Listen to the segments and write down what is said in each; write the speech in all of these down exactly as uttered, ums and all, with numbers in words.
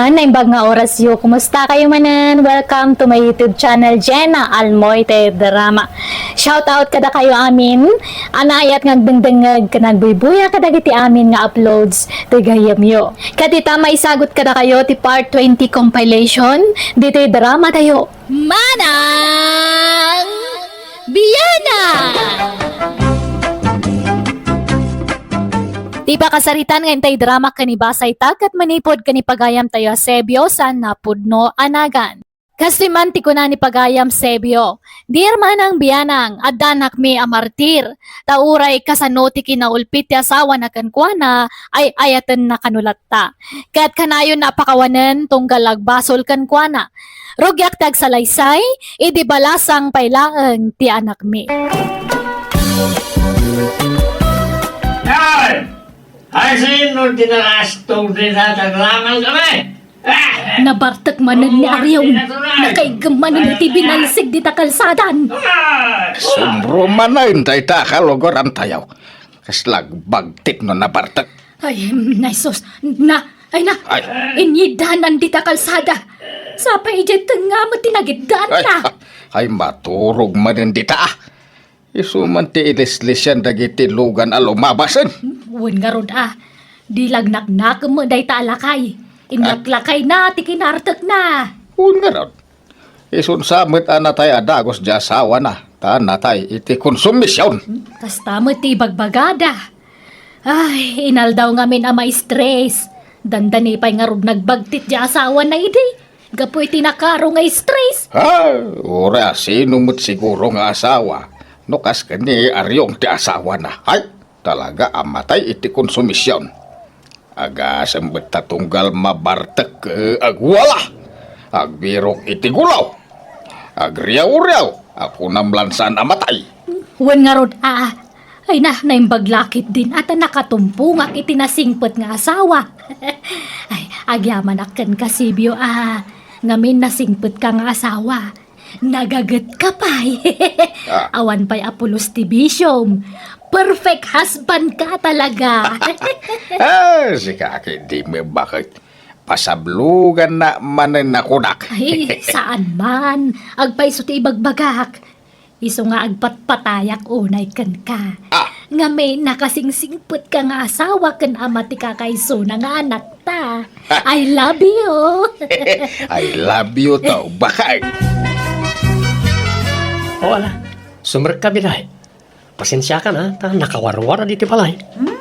Naimbag nga orasyo, kumusta kayo manen? Welcome to my YouTube channel, Jenna Almoy Tay Drama. Shout out kada kayo amin, anaayat nga agdengdengngeg ken agbuybuya kadagiti amin nga uploads ti gayyemyo. Ket ita, maisagut kada kayo ti part twenty compilation ditoy drama tayo. Manang Biana! Ti pakasaritan nga intay drama ken ibasa ita ket manipud ken ipagayam tayo a Sebio saan napudno a nagan. Kas ti man ti kuna ni pagayam Sebio, "Dear Manang Bianang, addanakmi a martir, ta uray kasano ti kinaulpit ti asawana kenkuana ay ayatenna kano latta. Ket kanayon a pakawanen tunggal agbasol kenkuana. Rugiak ti agsalaysay, idi balasang pay laeng ti anakmi." Ay! Ay, sino ti nakastog ti tataglaman kami? Ah! Nabartek manen ni Ariong. Nakaiggem manen iti binalsig dita kalsadan. Ah! Sumbro manen dayta kalugaran tayo. Kasla agbagtit no nabartek. Ay, mm, ay sus, na, ay na, Ay. Inyiddanan dita kalsada. Sapay idiay tengnga met ti nagiddaanna. Ay, ay, maturog manen dita, ah. Isu man ti ilislisian dagiti lugan a lumabasen. Wen ngarud, ah, di lagnaknakem met dayta a lakay. Inlaklakayna ti kinartekna. Wen ngarud. Isun sa met a natay a dagus di asawana, ta natay iti konsumision. Hmm, kasta met ti ibagbagada. Ay, inaldaw ngamin a maistres. Dandani pay ngarud nagbagtit di asawana idi. Gapu iti nakaro nga istres. Ah, uray a sino met siguro nga asawa, no kas ken ni Ariong ti asawana. Ay, talaga a matay iti konsumision. Agasem met ta tunggal mabartek, eh, agwala, agbirok iti gulaw, agriawriaw, a kunam lan saan a matay. Wen ngarud, ah, ay na, naimbag la ketdin a ta nakatumpongak iti nasingpet nga asawa. Ay, agyamanak kenka, Sebio, ah, ngamin nasingpetka nga asawa. Nagagetka pay. Ah. Awan pay a pulos ti bisiom. Perfect husband ka talaga. Ah, sika, di met baket. Pasabloganna manen a kunak. Ay, saan man. Agpayso ti ibagbagak. Isu nga agpatpatayak unay kenka. Ah. Ngamin nakasingsingpetka nga asawa ken ama ti kakaisuna nga anakta. I love you. I love you too, baket. O, ala, sumrekka, Biday. Pasensiakan, a, ta nakawarwar iti balay. Hmm,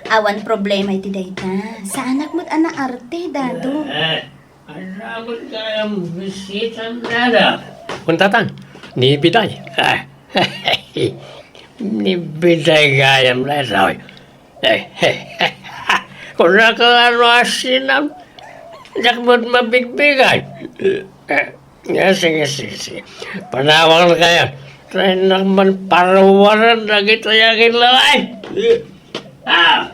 awan problema iti dayta. Saanak met a naarte, Dado. Eh, ania met gayam bisitam, Dado? Kun tatang, ni Biday. Ah, ni Biday gayam, Dado. Eh, kunaka ano a sinam, diak met mabigbigay. Eh, nga, sige, sige, sige. Panawangan kayo. Try na man parawaran dagitoy a kinlalay. Ah!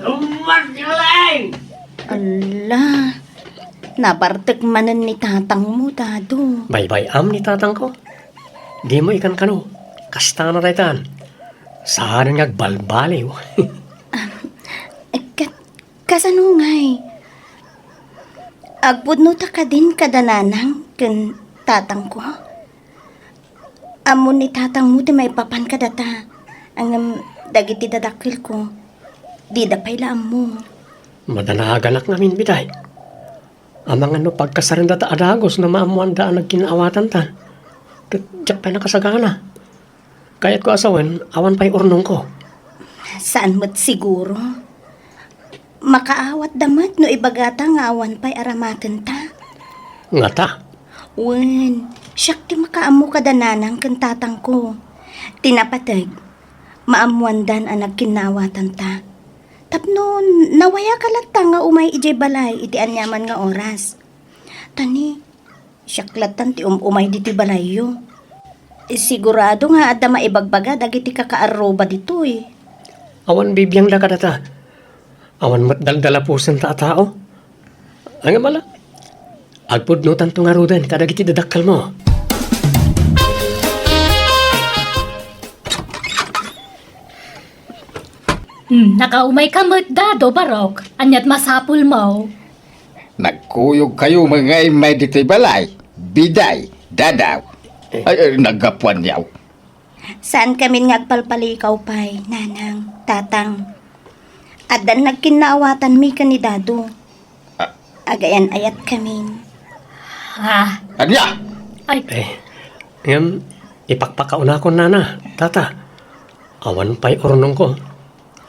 Lummat ka lang! Ala, nabartek manen ni tatang mo, Dado. Baybay-am ni tatang ko. Di mo ikankano. Kasta na daytan. Saan nga agbalbaliw. Ah, kat-, kasano ngay? Agpudno ta kadin kada nanang ken tatangko? Ammon ni tatangmo ti maipapan kadata. Ngem dagiti dadakkelko, dida pay la ammo. Madanaganak ngamin, Biday. Amangan no pagkasarenda ta a dagus no maammoanda a nagkinnaawatanta. Ket diak pay nakasagana. Kayatko a sawen, awan pay urnongko. Saan met siguro. Makaawatda met no ibagata nga awan pay aramatenta. Ngata? Wen, siak ti makaammo kada nanang ken tatangko. Ti napateg, maammoandan a nagkinnaawatanta. Tapno nawayaka latta nga umay idiay balay iti aniaman nga oras. Ta ni, siak lattan ti um-umay ditoy balayyo. Sigurado nga adda maibagbaga dagiti kakaarruba ditoy. Awan bibiangda kadata. Awan met daldalapusenta a tao. Ngem ala, agpudnotanto ngaruden kadagiti dadakkelmo. Hmm, nakaumayka met, Dado, Barok. Ania't masapulmo? Nagkuyogkayo ngay immay ditoy balay, Biday, Dadaw. Eh. Ay, ay, naggapuan yaw. Saan kamin nga agpalpalikaw pay, Nanang, Tatang. Addan nagkinnaawatanmi ken ni Dado. Ah. Agayan-ayat kamin. Ah. Ania? Ay. Eh, ngem, ipakpakaunakon, Nana, Tata. Awan pay urnongko.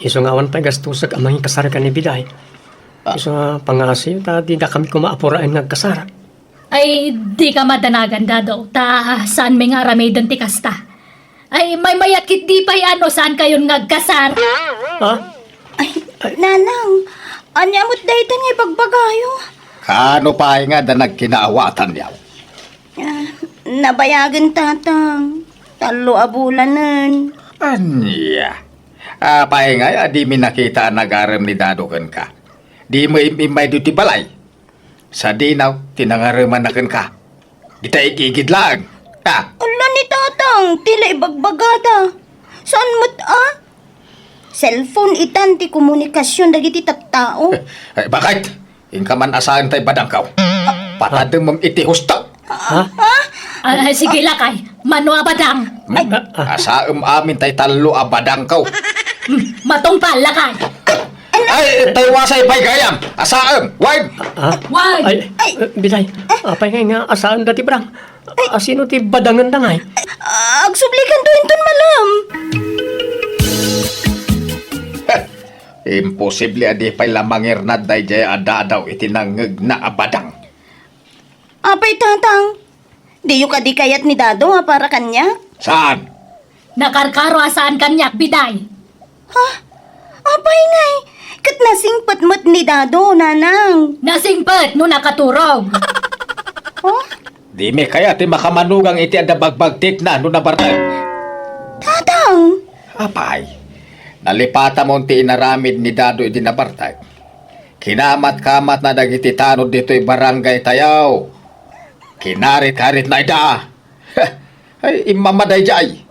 Isu nga awan pay gastusek a mangikasar ken ni Biday. Ah. Isu nga pangngaasim ta dida kami koma apuraen nga agkasar. Ay, dika madanagan, Dado, ta saanmi nga aramiden ti kasta. Ay, maymayat ketdi pay a no saankayon nga agkasar. Ha? Ay, Nanang, ania met dayta nga ibagbagayo? Kaano pay nga adda nagkinaawatanyaw? Ah, nabayagen, Tatang. Tallo a bulanen. Ania? Apay ngay a dimi nakita a nagarem ni Dado kenka? Dimo im-immay ditoy balay? Sadino ti nangaremanna kenka? Dita igigid laeng. Ah. Ala ni Tatang, ti la ibagbagada. Saan met a? Cellphone itan ti komunikasion dagiti tattao. Eh, bakit? Inka man a saenta ibadangko. Patadem iti husto. Ha? Ah, ah, sige, lakay. Mano a badang? Ay. Asaem amin tay tallo a badangko. Hmm, matungpal, lakay. Ay, tay wasay pay gayam. Asaem, wine. Ha? Wine. Ay, Ay. Eh, Biday, apay ngay nga asaem dati barang? Ay. Asino ti badangenda ngay? Ah, agsublikanto inton malem. Imposible a di pay la mangirnad daydiay a Dadaw iti nangngegna a badang. Apay, Tatang? Diyo kadi kayat ni Dado a para kaniak? Saan? Nakarkaro a saan kaniak, Biday. Ha? Apay ngay? Ket nasingpet met ni Dado, Nanang. Nasingpet no nakaturog. Oh? Dimi kayat ti makamanugang iti adda bagbagtikna no nabartek. Tatang! Apay, nalipatamon ti inaramid ni Dado idi nabartek. Kinamat-kamatna dagiti tanod ditoy barangay tayo. Kinarit-karitna ida. Ay, immama daydiay.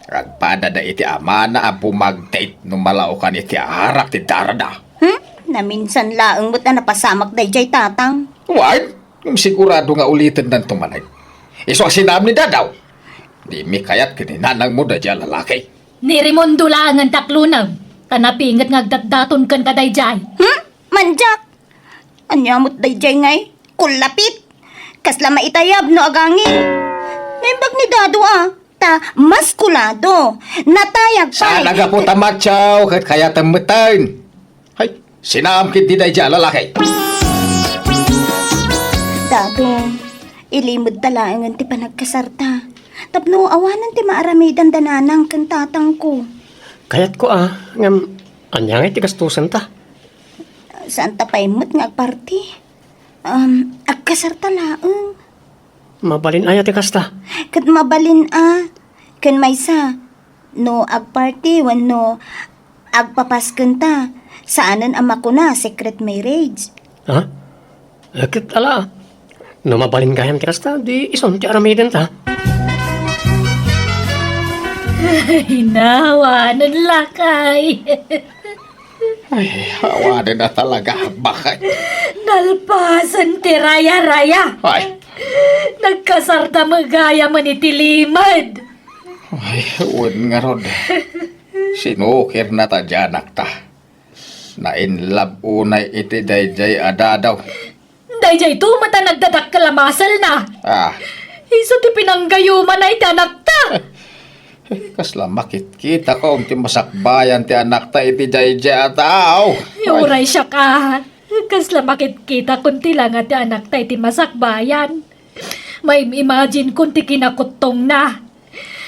Agpadada iti amana a bumagtit no malaokan iti arak ti darada. Hmm? Naminsan laeng met a napasamak daydiay, Tatang. Wen, ngem sigurado nga ulitendanto manen. Isu a sinaem ni Dadaw. Dimi kayat ken ni nanangmo daydiay a lalaki. Ni Raimundo laengen ti aklunem, ta napinget nga agdatdaton kenka daydiay. Hmm? Mandiak! Ania met daydiay ngay? Kullapit! Kasla maitayab no agangin. Naimbag ni Dado a, ta maskulado. Natayag pay. Saan a gapu ta macho ket kayatem metten. Hay, sinaem ketdi daydiay a lalaki. Dado, ilimedta laengen ti panagkasarta. Tapno awanen ti maaramidanda nanang ken tatangko. Kayatko a, ngem ania ngay ti gastosenta? Saanta pay met nga agparti. Um, agkasarta laeng. Mabalin aya ti kasta? Ket mabalin a. Ken maysa, no agparti wenno agpapaskenta, saanen a makuna secret marriage. Ha? Eh, ket ala, no mabalin gayam ti kasta, di isun ti aramidenta. Ay, nawanen lakay. Ay, awanen a talaga, bakit? Nalpasen ti raya-raya. Ay. Nagkasarta met gayam iti limed. Ay, wen ngarud. Sinukirna ta di anakta. Na-in love unay iti daydiay a Dadaw. Daydiay to met a nagdadakkel a maselna. Ah. Isu ti pinanggayumanna iti anakta. Kasla makitkitakon ti masakbayan ti anakta iti daydiay a tao. Ay. Uray siak a. Kasla makitkitakon ti langa ti anakta iti masakbayan. Maim-imagine kon ti kinakuttongna.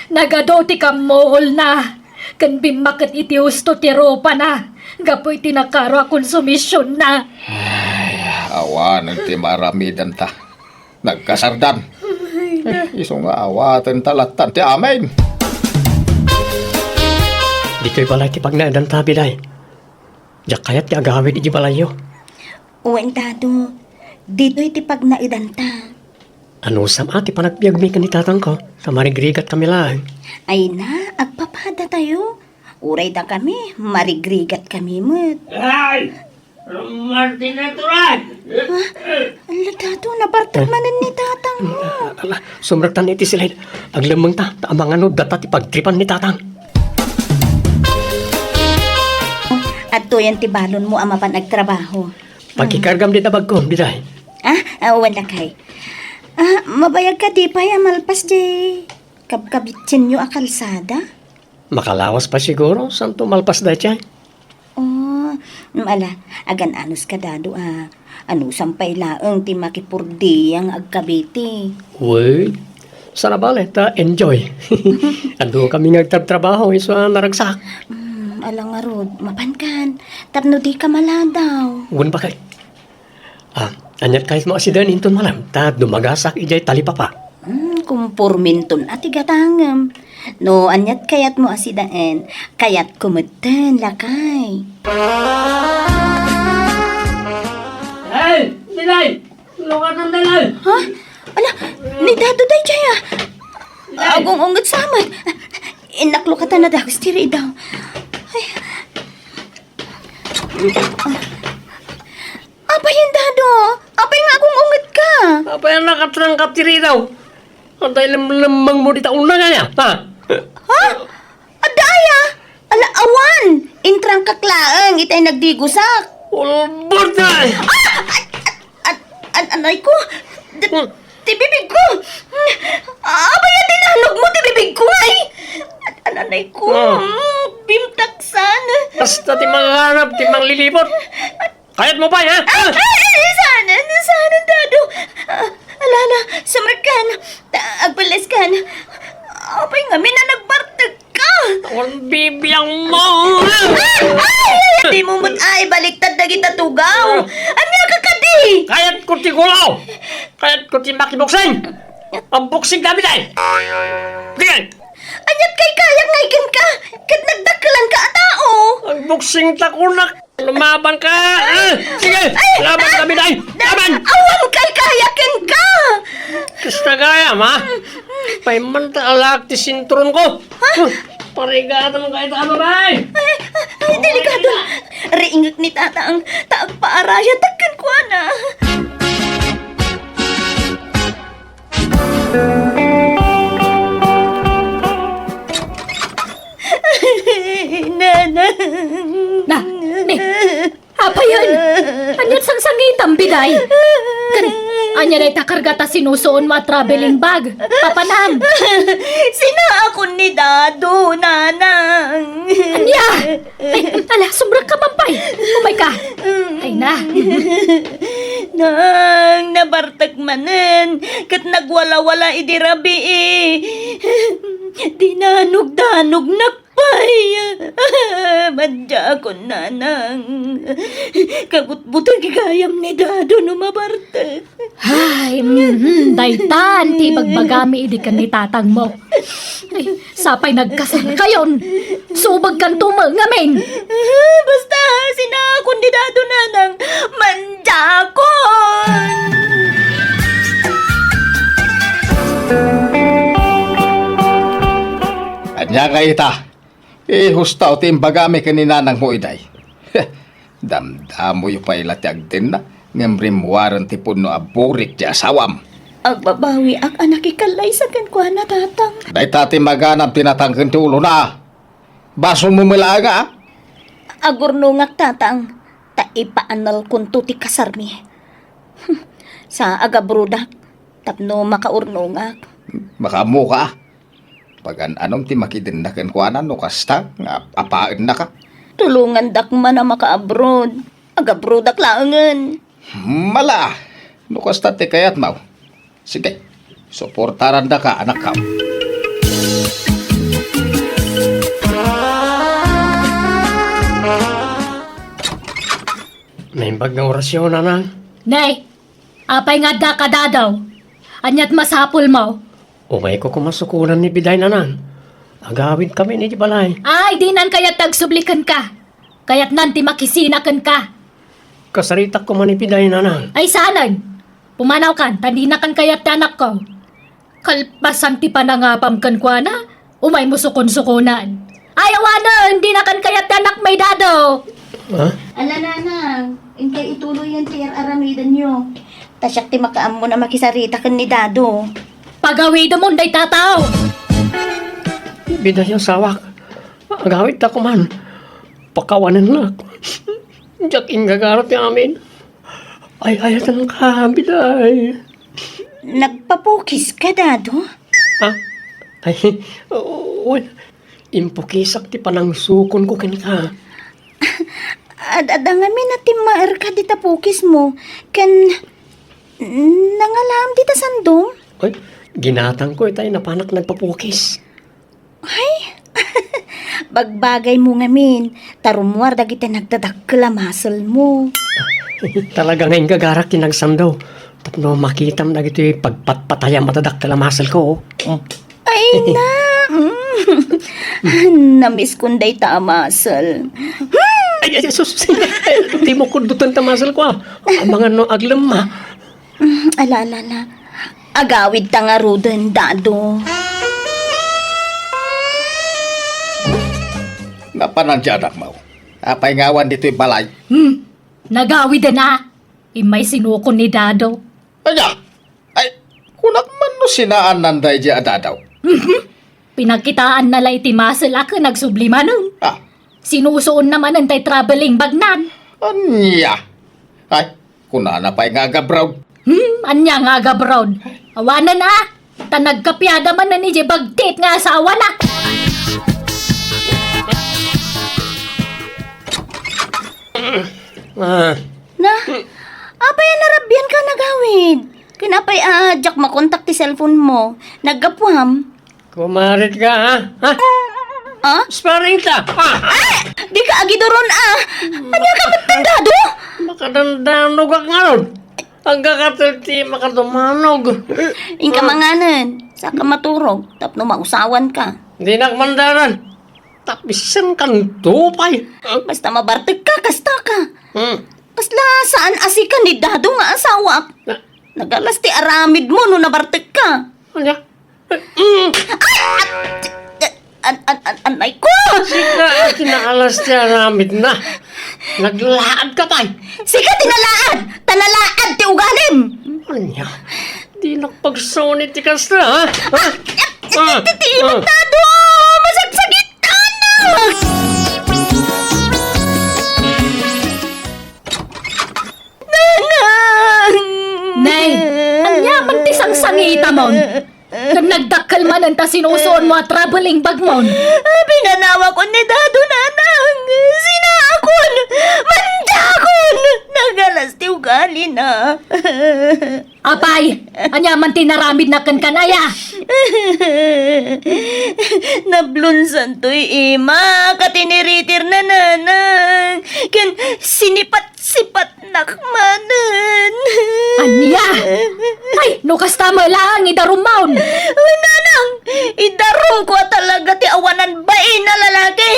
Nagadu ti kammuolna, ken bimmaket iti husto ti rupana, gapu iti nakaro a konsumisionna. Ay, awanen ti maaramidenta. Nagkasardan. Ay, na. Eh, isu nga awatenta lattan ti amin. Ditoy balay ti pagnaedanta, Biday. Diak kayat ti agawid iti balayyo. Wen, Dado, ditoy ti pagnaedanta. Anusam a ti panagbiagmi ken ni tatangko, ta marigrigatkami laeng. Ay na, agpapadatayo. Uray dakami, marigrigatkami met. Ay! Martina Turan! Ha? Ala, Dado, nabartek manen ni tatang mo. Ala, sumrektan iti silay. Aglemmengta, ta amangan no data ti pagtripan ni tatang. Adtoyen ti balon mo a mapan agtrabaho. Pagkikargam dita bagko, biday. Ah, ah, wen lakay. Ah, mabayag ka di pay a malpas di kabkabitsenyo a kalsada? Makalawas pa siguro, santo malpas daytoy. Oh, mm, ala, agan-anos ka, Dado, a. Anusam pay laeng ti makipurdiya nga agkabiti. Wen, sarabali, ta enjoy. Adu kami nga agtrabtrabaho, isu a naragsak. Mm, ala ngarud, mapankan. Tapno di ka maladaw. Wen pa kay. Ah, aniat kayatmo a sidaen inton malem, ta dumagasak idiay talipapa. Hmm, kumporminton a ti gatangem. No aniat kayatmo a sidaen, kayatko metten, lakay. Ay, Bilay! Lukatan, Bilay! Ha? Ala, ni Dado daytoy, ah. Bilay! Agung-unget sa met. Innak lukatan a dagus ti ridaw. Ay. Apay, Dado? Apay nga agung-unget ka? Apay a nakatrangkap ti ridaw? Adda ilemlemmengmo dita uneg aya, ha? Ha? Adda aya? Ala, awan! Intrangkak laeng itay nagdigusak. Ulbod na! Ah! An-, an-, an-, anay ko! D-, Hmm. Ti bibig ko! Apay a dinanogmo ti bibig ko, ay! An-, an-, anay ko! Ah. Mm, bimtaksan! Basta ti manganap, ti manglilibot! Kayatmo pay, ha? Ay, ay, ay, saan, saan, Dado? Ah, ala, ala, sumrekkan. Ta-, agpelleskan. Apay ngamin a nagbartek ka? Awan bibiangmo. Ah! Ay! Ay! Dimo met ay baliktad dagita tugaw. Ania ka kadi? Kayatko ti gulaw. Kayatko ti makiboksing. Pagboksing kami, day. Sige. Aniat kay kayak nga iken ka? Ket nagdakkelan ka a tao. Pagboksing ta kunak. Lumaban ka! Ah! Sige! Ay! Laban kami, day! Laban! Awan kay kaya kenka! Kasta gayam, ha? Payman ta alak ti sinturon ko! Ha? Parigatam ka ita, babae! Ay, ay, delikado! Riingek ni tatang, ta agpaarayat kenkuana. Nanang. Na, ni, apayen? Aniat sangsangitam, biday? Ken, ania dayta karga ta sinusuonmo a traveling bag? Papanam? Sinaakon ni Dado, nanang. Ania? Ay, ala, sumrekka man pay. Umayka. Ay na. Nang, nabartek manen, ket nagwalawala idi rabii. Dinanogdanognak pay. Madiakon, nanang. Kabutbuteng gayam ni Dado no mabartek. Ay, mhm, daytan ti ibagbagami idi ken ni tatangmo. Ay, sapay nagkasarkayon. Subagkanto met ngamin. Basta, sinaakon ni Dado, nanang, mandiakon! Ania nga ita? Ihustaw ti imbagami ken ni nanangmo iday. Damdamoyo pay la ti agdenna, ngem rimmuaren ti pudno a burik ti asawam. Agbabawiak a nakikallaysa kenkuana, tatang. Dayta ti maganab ti natangken ti ulona. Basolmo met laeng, a? Agurnongak, tatang, ta ipaannalkonto ti kasarmi. Sa agabrodak tapno makaurnongak. Makaammoka, a? Pagan-anom ti makidenna kenkuana no kasta nga apaennaka? Tulongandak man a maka-abroad. Agabroadak laengen. Mala, no kasta ti kayatmo. Sige, suportarandaka, anakko. Naimbag nga orasyon, nanang. Nay, apay nga adda ka, Dado? Aniat masapulmo? Umayko koma sukonan ni biday, nanang. Agawidkami idiay balay. Ay, dinan kayat ti agsubli kenka. Kayatnan ti makisina kenka. Kasaritak koma ni biday, nanang. Ay, saanen. Pumanawkan, ta dinakan kayat ti anakko. Kalpasan ti panangapam kenkuana, umaymo sukonsukonan. Ay, awanen, dinakan kayat ti anakmi, Dado. Ha? Ala, nanang. Inkay ituloyen ti ar-aramidenyo. Ta siak ti makaammo a makisarita ken ni Dado. Pagawidemon dayta a tao! Biday, asawak. Agawidta koman. Pakawanennak. Diak inggagara ti amin. Ay-ayatenka, biday. Nagpapukiska, Dado? Ha? Ay, wen, impukisak ti panangsukonko kenka. Ad-adda ngamin a timmaerka dita pukismo, ken nangalaam dita sandom? Ay, ginatangko itay napanak nagpapukis. Ay, bagbagaymo ngamin, ta rummuar dagiti nagdadakkel a muscle-mo. Talaga nga inggagarak ti nagsando tapno makitam dagitoy pagpatpatayam a dadakkel a muscle-ko. Ay, na! Mm. Namiskon dayta a muscle. Ay, ay, sus! Ay, dimo kuddoten ta muscle-ko, ah. Amangan no aglemma. Mm, ala, ala, ala. Agawidta ngaruden, Dado. Napanan ti anakmo. Apay nga awan ditoy balay? Hmm, nagawiden a. Immay sinukon ni Dado. Ania? Ay, kunak man no sinaannan daydiay a Dado. Mhm. Pinakitaanna la iti muscle a ken agsubli manen. Ah. Sinusuonna manen tay traveling bagnan. Ania? Ay, kunana pay nga agabroad. Hmm, ania nga agabroad? Awanen a, ta nagkapiada manen idiay bagtit nga asawana. Ah. Na, apay a narabianka, nagawid? Ken apay a diak makontak ti cellphone-mo? Naggapuam? Kumarit ka, ha? Ha? Ah? Sparring ta. Ah! Ah! Dika agiduron, ah! Ania ka met, Dado? Makadandanog ak ngarud. Agkakatel ti makadumanog. Inka manganen, saka maturog, tapno mausawan ka. Dinak mandanan. Tapisan kanto pay. Basta mabartek ka, kasta ka. Hmm. Kasla saan a sika ni Dado nga asawak. Na- Nagalas ti aramidmo no nabartek ka. Ania? Mm. Ay! An, an, an, anay ko! Sika a kinaalas ti aramidna. Naglaad ka pay. Sika ti nalaad! Ta nalaad ti ugalim! Ania? Dinak pagsao iti kasta, ha? Ha? Ah, ah, ah. Ti, ti, Dado! Masagsagitan! Nanang! Nay, ania man ti sangsangitamon? Ken nagdakkel manen ta sinusuonmo a traveling bagmon. Pinanawakon ni Dado, Nanang. Sinaakon. Mandakon. Nagalas ti ugalina. Apay, ania man ti naramidna kenka, Nay, a? Nablunsantoy ima ket iniritirna, Nanang. Ken sinipat-sipatnak manen. Ania? Ay, no kasta met laeng, idarumon. Wen, Nanang, idarumko a talaga ti awanan bain a lalaki.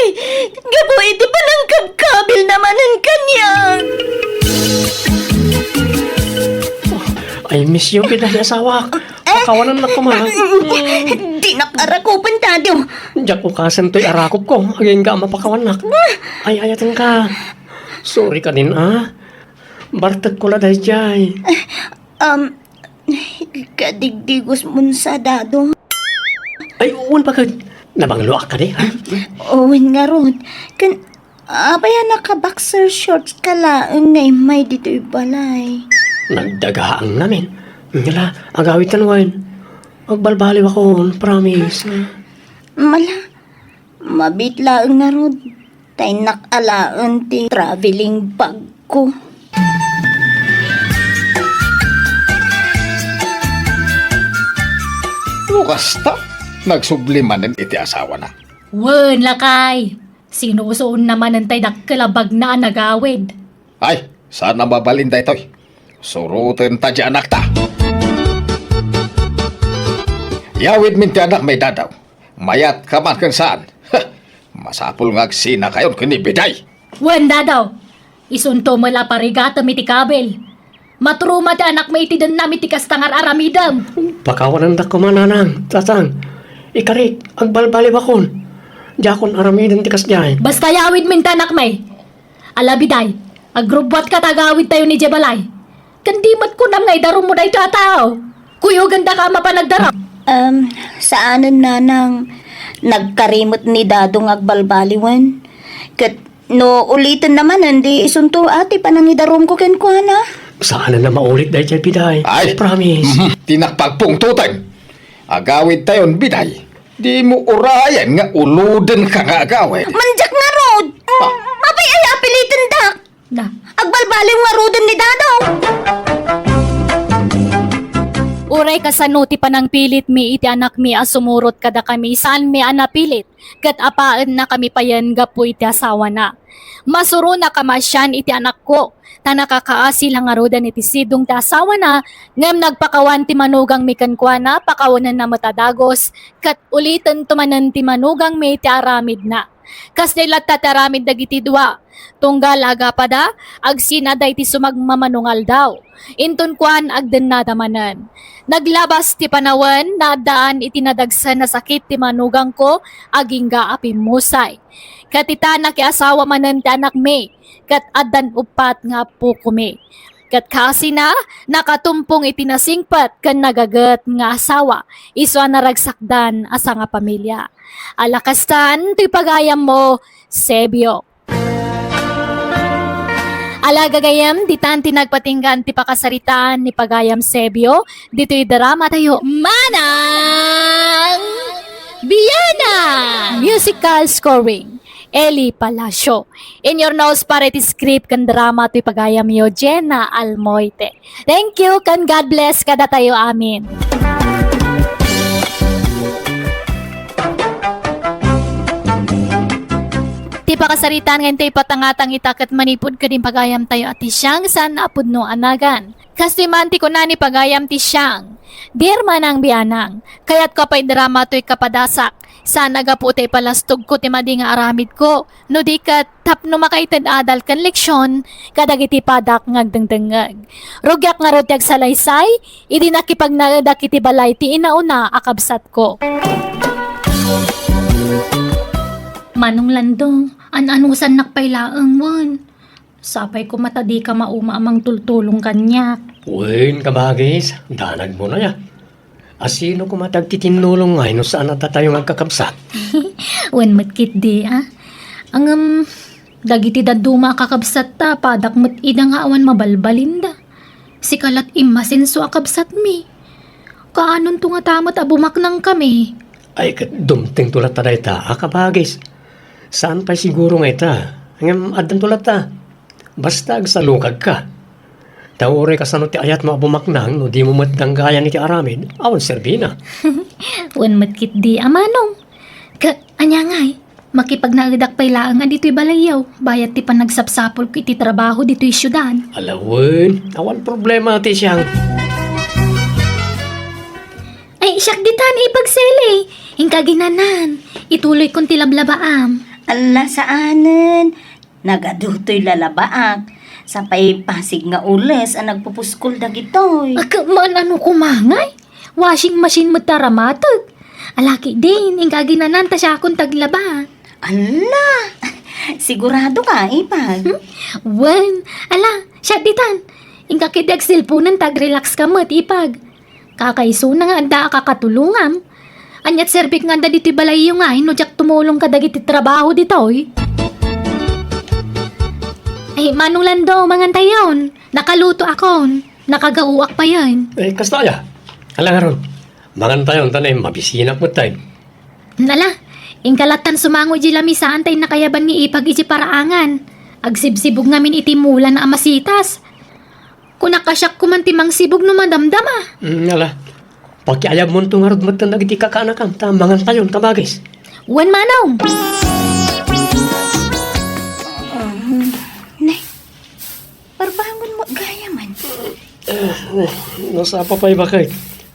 Gapu iti panangkabkabilna manen kaniak. I miss you, biday, asawak. Eh? Pakawanennak koma. Dinak arakupen, Dado. Diak ukasen toy arakupko. Agingga a mapakawannak. Ay-ayatenka. Sorry kadin, a. Bartekko la daydiay. Um, kadigdigosmon sa, Dado. Ay, wen, bakit? Nabangloak kadi, ha? Wen ngarud. Ken, apay a naka-boxer shorts ka laeng nga immay ditoy balay? Nagdagaang ngamin. Ngala, agawidtan wen. Agbalbaliwakon, promise. Mala, mabiit laeng ngarud. Ta innak alaen ti traveling bag ko. No kasta, nagsubli manen iti asawana. Wen, lakay. Sinusuonna manen tay dakkel a bagna a nagawid. Ay, saan a mabalin daytoy. Surotenta ti anakta. Yawidmin ti anakmi, Dado. Mayat ka man ken saan. Masapul nga agsinakayon ken ni Biday. Wen, Dado. Isunto met la parigatem iti kabil. Maturuma ti anakmi iti dennam iti kasta nga ar-aramidem. Pakawanendak koma, Nanang, Tatang. Ikarik, agbalbaliwakon. Diakon aramiden ti kasdiay. Basta yawidmin ti anakmi. Ala, Biday, Agrubbuatka ta agawidtayon idiay balay. Ken di met kunam nga idarummo daytoy a tao. Kuyogandaka a mapan agdarum. Um, saanen, nanang, nagkari met ni Dado nga agbalbaliwen. Ket no ulitenna manen, di isunto a ti panangidarumko kenkuana. Saanen a maulit daytoy, Biday. Ay! Promise. Mhm. Ti nakpagpungtoten. Agawidtayon, Biday. Dimo urayen nga ulodenka nga agawid. Mandiak ngarud. Ah. Apay aya a pilitendak? Na. Agbalbaliw ngaruden ni Dado. Uray kasano ti panangpilitmi iti anakmi a sumurot kadakami, saanmi a napilit, ket apaennakami payen gapu iti asawana. Masuronakami a sian iti anakko, ta nakakaasi la ngaruden iti sidong ti asawana, ngem nagpakawan ti manugangmi kenkuana, pakawanenna met a dagus, ket ulitento manen ti manugangmi ti aramidna. Kasdi latta ti aramid dagiti dua. Tunggal agapada, agsinada iti sumagmamano nga aldaw. Inton kuan, agdennada manen. Naglabas ti panawen, naaddaan iti nadagsen a sakit ti manugangko agingga a pimmusay. Ket ita, nakiasawa manen ti anakmi, ket addan uppat nga appokomi. Ket kaasina, nakatumpong iti nasingpet ken nagaget nga asawa, isu a naragsakdan a sangapamilia. Ala kastan, toy pagayammo, Sebio. Ala gagayem, ditan ti nagpatinggaan ti pakasaritaan ni pagayam Sebio, ditoy drama tayo, Manang Bianang! Musical scoring, Eli Palacio. In your nose para iti script ken drama toy pagayamyo, Jenna Almoite. Thank you, ken God bless kadatayo amin. Ti pakasaritaan nga intay patangatang ita ket manipud kadin pagayam tayo a ti siang saan a pudno a nagan. Kastoy man ti kuna ni pagayam ti siang, Dear Manang Bianang, kayatko a pay drama toy kapadasak. Saan a gapu ta ipalastogko ti madi nga aramidko, no di ket tapno makaited adal ken leksion kadagiti padak nga agdengdengngeg. Rugiak ngarud ti agsalaysay idi nakipagnaedak iti balay ti inauna a kabsatko. Manong Lando, an-anusannak pay laeng wen. Sapay koma ta dika mauma a mangtultulong kaniak. Wen, kabagis, danagmo na ya. A sino koma ti agtitinnulong ngay no saan a datayo nga agkakabsat? Wen met ketdi a. Ngem, dagiti dadduma a kakabsatta, padak met ida nga awan mabalbalinda. Sika lat immasenso a kabsatmi. Kaanonto ngata met a bumaknangkami? Ay, ket dumtengto latta dayta a kabagis. Saan pay siguro nga ita. Ngem addanto latta. Basta agsalukagka. Ta uray kasano ti ayatmo a bumaknang no dimo met danggayan iti aramid, awan serbina. Wen met ketdi a manong. Ka-, ania ngay? Makipagnaedak pay laeng a ditoy balayyo, bayat ti panagsapsapulko iti trabaho ditoy siudad. Ala wen, awan problema ti siang. Ay, siak ditan, Ipag Sele. Inka aginanan. Ituloykon ti lablabaam. Ala, saanen. Nagadu toy lalabaak. Sapay pasig nga ules a nagpupuskol dagitoy. Agka, maan-ano koma ngay? Washing machine met ta ramateg. Ala ketdin, inka aginanan ta siakon ti aglaba. Ala! Siguradoka, Ipag? Hmm? Wen, ala, siak ditan. Inka ketdi agselponen ta agrelakska met, Ipag. Kakaisuna nga adda a kakatulongam. Ania ti serbik nga adda ditoy balayyo ngay no diak tumulong kadagiti trabaho ditoy? Ay, Manong Lando, mangantayon. Nakalutoakon. Nakagaoak payen. Eh, kasta aya? Ala ngarud. Mangantayon ta no mabisinak metten. Ala, inka lattan sumango idiay lamisaan ta innakayaban ni Ipag idiay paraangan. Agsibsibog ngamin iti mulana a masitas. Kunak a siak koman ti mangsibog no madamdama. Mm, ala. Pakiayabmonto ngarud metten dagiti kakaanakam ta mangantayon, kabagis. Wen, manong. Nay, parbangon met gayamen. Eh, eh, nasapa pay, baket.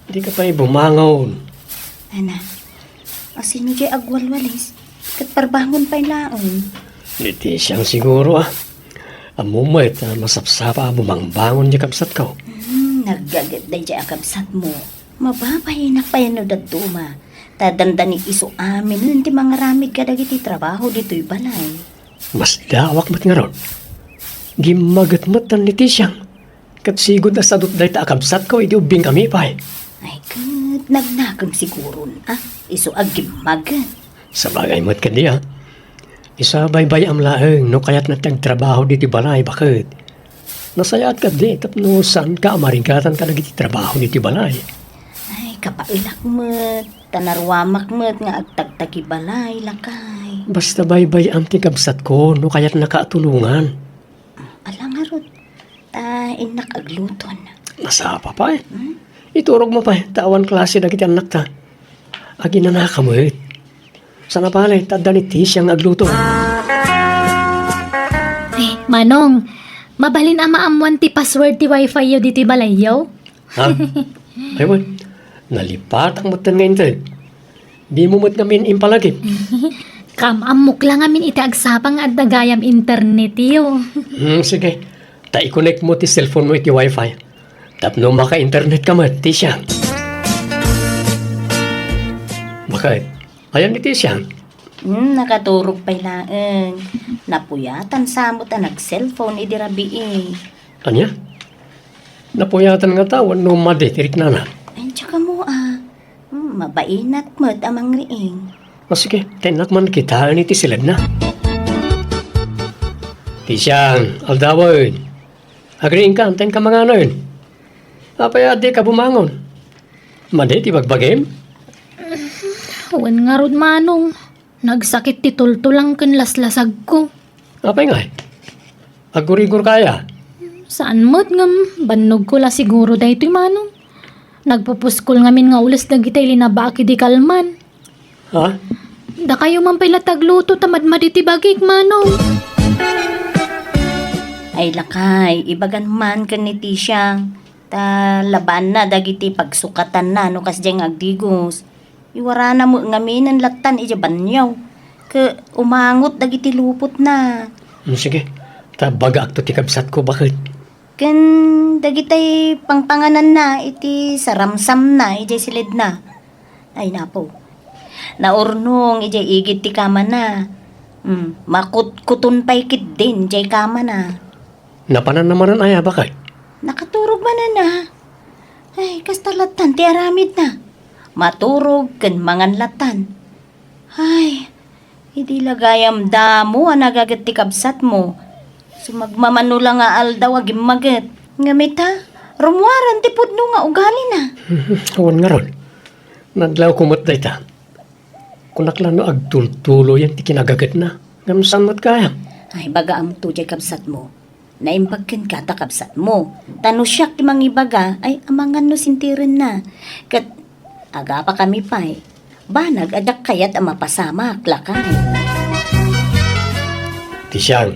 Dika pay bumangon. Ana, asino diay agwalwalis? Ket parbangon pay laeng. Iti siang siguro, ah. Ammom met a masapsapa a bumangbangon diay kabsatko. Hmm, naggaget daydiay a kabsatmo. Mababayenak payen no dadduma. Ta dandani isu aminen ti mangaramid kadagiti trabaho ditoy balay. Masdaawak met ngarud. Gimmaget met ni Tisiang. Ket sigud a sadut dayta a kabsatko idi ubbingkami pay. Ay, ket nagnakem siguron, a? Isu a gimmaget. Sabagay met kadi, a. Isu a baybay-am laeng no kayatna ti agtrabaho ditoy balay, baket. Nasayaat kadi tapno saanka a marigatan kadagiti trabaho ditoy balay. Ay, kapaelak met, ta naruamak met nga agtagtagibalay, lakay. Basta baybay-am ti kabsatko no kayatnaka a tulongan. Ala ngarud, ta innak agluton. Nasapa pay. Hmm? Iturogmo pay, ta awan klase dagiti annakta. Aginanaka met. Sana pay, ta adda ni Tisiang nga agluto. Eh, Manong, mabalin a maammuan ti password ti wifi yo ditoy balayyo? Ha? Ay, wen. Nalipatak met nga inted. Dimo met ngamin impalagip. Kam-ammok la ngamin iti agsapa nga adda gayam internet yo. Hmm, sige. Ta i-connect mo ti cellphone mo iti wifi. Tapno maka-internet ka met, Tisiang. Baket, ayan ni Tisiang? Hmm, nakaturog pay laeng. Napuyatan sa met a nag-cellphone idi rabii. Ania? Napuyatan ngata wenno madi ti riknana? Ay, diak ammo, a. Hmm, mabainak met a mangriing. O sige, ta innak man kitaen iti siledna. Tisiang, aldawen. Agriingka, ta inka manganen. Apay a dika bumangon? Madi ti bagbagim? Wen ngarud, Manong. Nagsakit ti tultulang ken laslasagko. Apay ngay? Aggurigor ka aya? Saan met ngem, bannogko la siguro daytoy, Manong. Nagpupuskol ngamin nga ules dagitay linabaak idi kalman. Ha? Dakayo man pay la ti agluto ta madmadi ti bagik, Manong. Ay, lakay, ibagan man ken ni Tisiang, ta labaanna dagiti pagsukatanna no kasdiay nga agdigos. Iwarana met ngaminen lattan idiay banio. Ket umangot dagiti lupotna. Hmm, sige. Ta bagaakto ti kabsatko, baket. Ken dagitay pangpangananna iti saramsamna idiay siledna. Ay, napo. Naurnong idiay igid ti kamana. Hmm, makutkuton pay ketdin idiay kamana. Napananna manen aya, baket? Nakaturog manen a. Ay, kasta lattan ti aramidna. Maturog ken mangan lattan. Ay, idi la gayam damo a nagaget ti kabsatmo. Sumagmamano la nga aldaw a gimmaget. Ngem ita, rummuaren ti pudno nga ugalina. Awan ngarud. Nadlawko met dayta. Kunak la no agtultuloyen ti kinagagetna. Ngem saan met gayam? Ay, bagaamto diay kabsatmo. Naimbag kenka ta kabsatmo. Ta no siak ti mangibaga, ay amangan no sintirenna. Ket agapakami pay. Banag a diak kayat a mapasamak, lakay. Tisiang,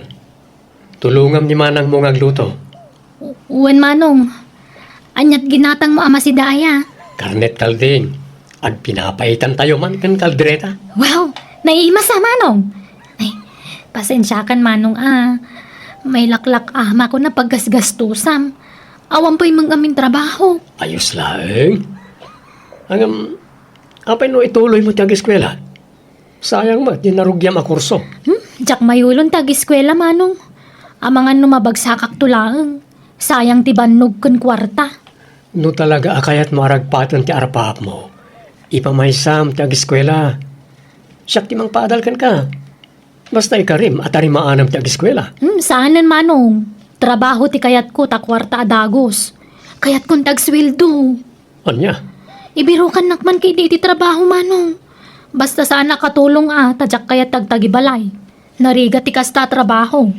tulongam ni manangmo nga agluto. Wen, Manong. Aniat ginatangmo a masida aya? Karnet kalding. Agpinapaitantayo man ken kaldereta. Wow! Naimas a, Manong! Ay, pasensiakan, Manong, a. Mailaklak-amako a paggasgastusam. Awan pay met ngamin trabaho. Ayos laeng. Ngem, apay no ituloymo ti ageskuela? Sayang met ti narugiam a kurso. Hmm? Diak mayulon ti ageskuela, Manong. Amangan no mabagsakakto laeng. Sayang ti bannog ken kuarta. No talaga a kayatmo a ragpaten ti arpaapmo, ipamaysam ti ageskuela. Siak ti mangpaadal kenka. Basta ikarim a tarimaanam ti ageskuela. Hmm, saanen, Manong. Trabaho ti kayatko ta kuarta a dagus. Kayatkon ti agsueldo. Ania? Ibirukannak man ketdi iti trabaho, Manong. Basta saan a katulong a, ta diak kayat ti agtagibalay. Narigat ti kasta a trabaho.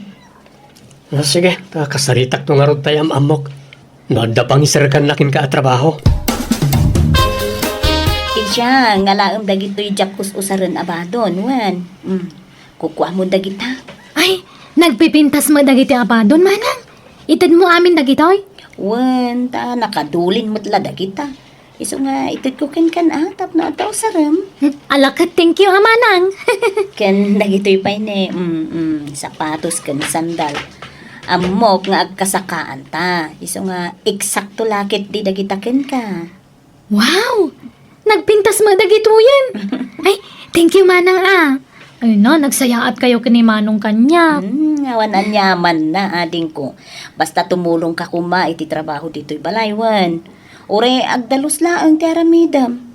Ah, sige, ta kasaritakto ngarud tay am-ammok. No adda pangiserkanna kenka a trabaho. Tisiang, alaem dagitoy diak us-usaren a badon, wen. Mm. Kukuamon dagita. Ay, nagpipintas met dagiti abadon, Manang. Itedmo amin dagitoy? Wen, ta nakadulin met la dagita. Isu nga itedko kenkan a, tapno adda usarem. Hmm, ala ket thank you a, Manang. Ken dagitoy pay ne, mm, mm, sapatos ken sandal. Ammok nga agkasakaanta. Isu nga eksakto la ketdi dagita kenka. Wow! Nagpintas met dagitoyen. Ay, thank you, Manang, a. Ay na, nagsayaat kayo ken ni Manong kaniak. Hmm, Awan aniamanna, adingko. Basta tumulongka koma iti trabaho ditoy balay wen. Uray agdalus laeng ti aramidem.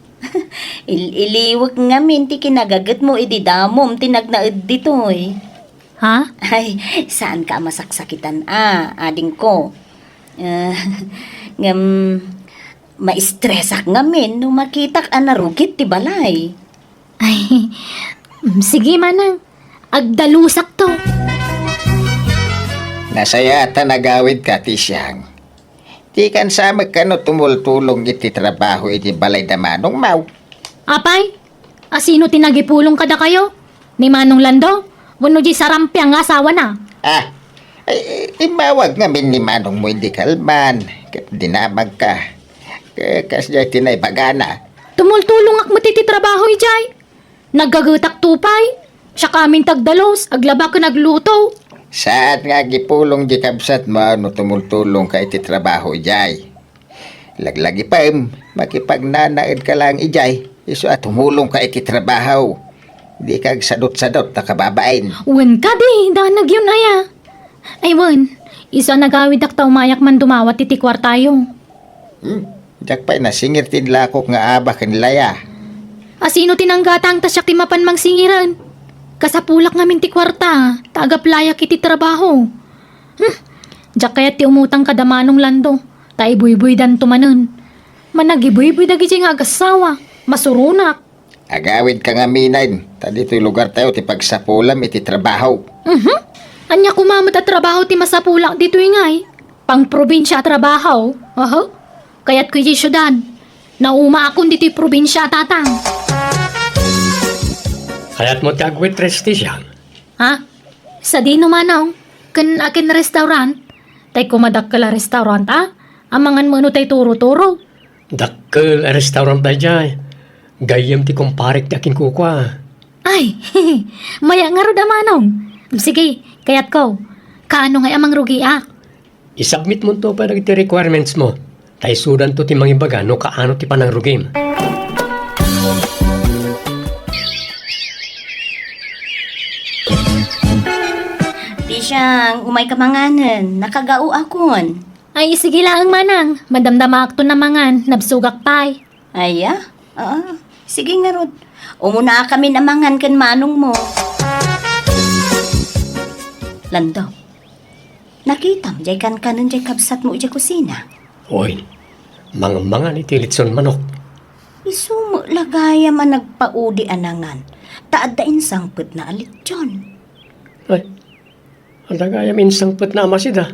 Il-, iliwek ngamin ti kinagagetmo idi damom ti nagnaed ditoy. Ha? Ay, saanka a masaksakitan a, adingko. Eh, ngem, maistresak ngamin no makitak a narugit ti balay. Ay, mm, sige, manang. Agdalusakto. Nasayaat a nagawidka, Tisiang. Dikan sa met kano tumultulong iti trabaho iti balay da manongmo. Apay, asino ti nagipulong kadakayo? Ni Manong Lando? Wenno diay sarampiang nga asawana? Ah, ay, immawag ngamin ni manongmo idi kalman, ket dinamagka. Ka-, kasdiay ti naibagana. Tumultulongak met iti trabaho idiay. Naggagetakto pay. Siak amin ti agdalus, aglaba ken agluto. Saan nga agipulong di kabsatmo no tumultulongka iti trabaho idiay? Laglagipem, makipagnanaedka laeng idiay, isu a tumulongka iti trabaho. Dika agsadutsadut a kababain. Wen kadi, danagyon aya. Ay wen, isu a nagawidak ta umayak man dumawat iti kuartayo. Hmm, diak pay nasingir ti inlakok nga aba ken Laya. Asino ti nanggatang ta siak ti mapan mangsingiren? Kasapulak ngamin ti kuarta, ta agaplayak iti trabaho. Hmm, diak kayat ti umutang kada Manong Lando, ta ibuybuydanto manen. Managibuybuy dagiti nga agassawa, masuronak. Agawidka ngamin, ta ditoy lugartayo ti pagsapulem iti trabaho. Mhm. Ania koma met a trabaho ti masapulak ditoy ngay? Pangprobinsia a trabaho? Aha. Kayatko iti siudad. Naumaakon ditoy probinsia, tatang. Kayatmo ti agwaitress, Tisiang? Ha? Sadino, manong? Ken akin restaurant? Tay koma dakkel a restaurant, a? Amangan met no tay turo-turo. Dakkel a restaurant daydiay. Gayyem ti kumparek ti akinkukua. Ay, maya ngarud a manong. Sige, kayatko. Kaano ngay a mangrugiak? I-submitmonto pay dagiti requirementsmo, ta isudanto ti mangibaga no kaano ti panangrugim. Tisiang, umayka manganen, nakagaoakon. Ay, sige laeng, manang. Madamdamaakton a mangan, nabsogak pay. Aya? Ah, sige ngarud. Umunakamin a mangan ken manongmo. Lando, nakitam diay kankanen diay kabsatmo idiay kusina? Oy, mangmangan iti litson manok. Isu met la gayam a nagpaudi a nangan, ta adda insangpetna a litson. Ay, adda gayam insangpetna a masida.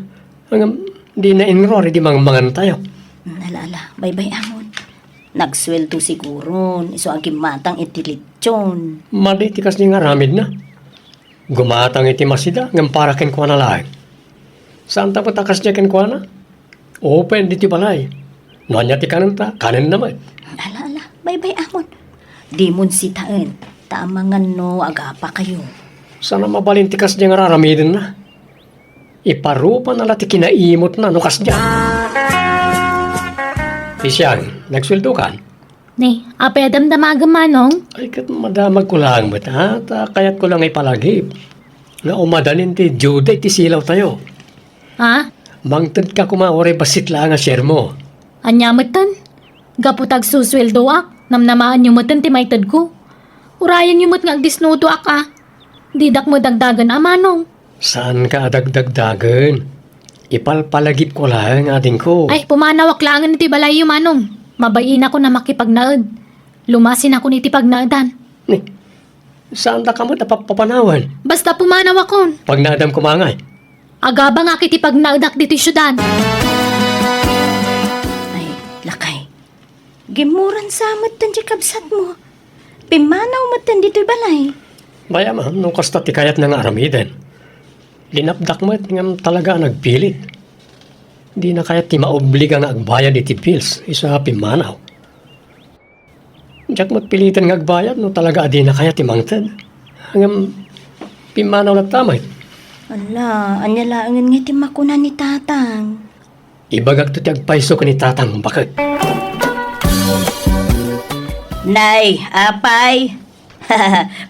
Ngem dina inruar idi mangmangantayo. Hmm, ala, ala, baybay-amon. Nagsueldo siguron, isu a gimmatang iti litson. Madi ti kasdi nga aramidna. Gumatang iti masida, ngem para kenkuana laeng. Saanta met a kasdi kenkuana? Open ditoy balay. No ania ti kanenta, kanenna met. Ala, ala, baybay-amon. Dimon sitaen, ta amangan no agapakayo. Saan a mabalin ti kasdi nga araramidenna. Iparupana la ti kinaimutna no kasdiay. Tisiang, nagsueldokan? Ni, apay a damdamagem, manong? Ay, ket madamagko laeng met, a, ta kayatko la nga ipalagip nga umadanin ti due date ti silawtayo. Ha? Mangtedka koma uray bassit laeng a siermo. Ania metten? Gapu ta agsusueldoak, namnamaenyo metten ti maitedko. Urayenyo met nga agdisnudoak a. Didak met dagdagen a, manong. Saanka a dagdagdagen. Ipalpalagipko laeng, adingko. Ay, pumanawak laengen iti balayyo, manong. Mabainakon a makipagnaed. Lumasinakon iti pagnaedan. Ni, saandaka met a pap-, papanawen? Basta pumanawakon. Pagnaedam koma ngay? Agabangak iti pagnaedak ditoy siudad. Ay, lakay. Gimmuran sa metten ti kabsatmo. Pimmanaw metten ditoy balay. Bay-am a, no kasta ti kayatna nga aramiden. Linapdak met ngem talaga a nagpilit. Dina kayat ti maobliga nga agbayad iti bills, isu a pimmanaw. Diak met piliten nga agbayad no talaga a dina kayat ti mangted. Ngem pimmanaw latta met. Ala, ania laengen nga ti makuna ni Tatang? Ibagakto ti agpayso ken ni Tatang, baket. Nay, apay.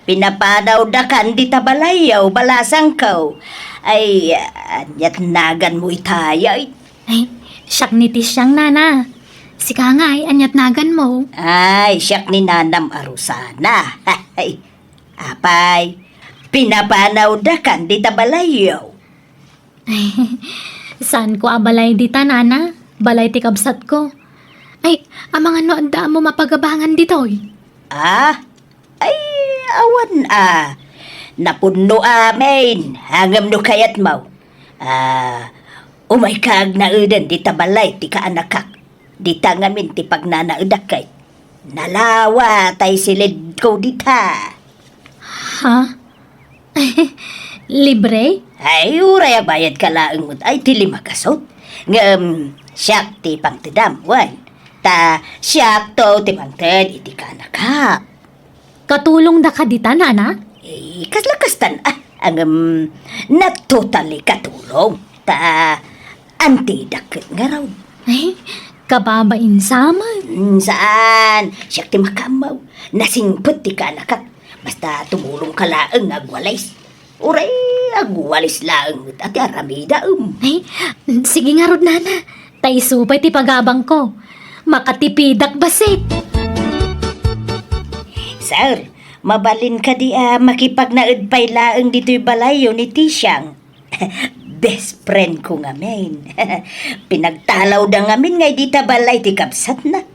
Pinapanawdakan dita balayyo, balasangko. Ay, aniat naganmo itay? Ay, siak ni Tisyang, nana. Sika ngay, aniat naganmo? Ay, siak ni nanam a Rosana. Apay, pinapanawdakan dita balayyo? Saanko a balay dita, nana. Balay ti kabsatko. Ay, amangan no adda mo mapagabangan ditoy? Ah? Ay, awan a. Napunno amin. Ngem no kayatmo, ah, umayka agnaeden dita balay ti kaanakak. Dita ngamin ti pagnanaedak ket nalawa tay silidko dita. Ha? Libre? Ay, uray agbayadka laeng met ay ti lima gasut. Ngem, siak ti pangtedam, wen. Ta siakto ti pangted iti kaanakak. Katulongda kadi ta, nana? Eh, kasla kastan, ah, ngem, not totally katulong. Ta, antidak ket ngarud. Ay, kababain sa met. Mm, saan? Siak ti makaammo. Nasingpet ti kaanakak. Basta tumulongka laeng nga agwalis. Uray agwalis laeng met a ti aramidaem. Ay, sige ngarud, nana. Ta isu pay ti pagabangko. Makatipidak bassit. Sir, mabalin kadi a makipagnaed pay laeng ditoy balayyo ni Tisyang? Best friend ko ngamin. Pinagtalawda ngamin nga dita balay ti kabsatna.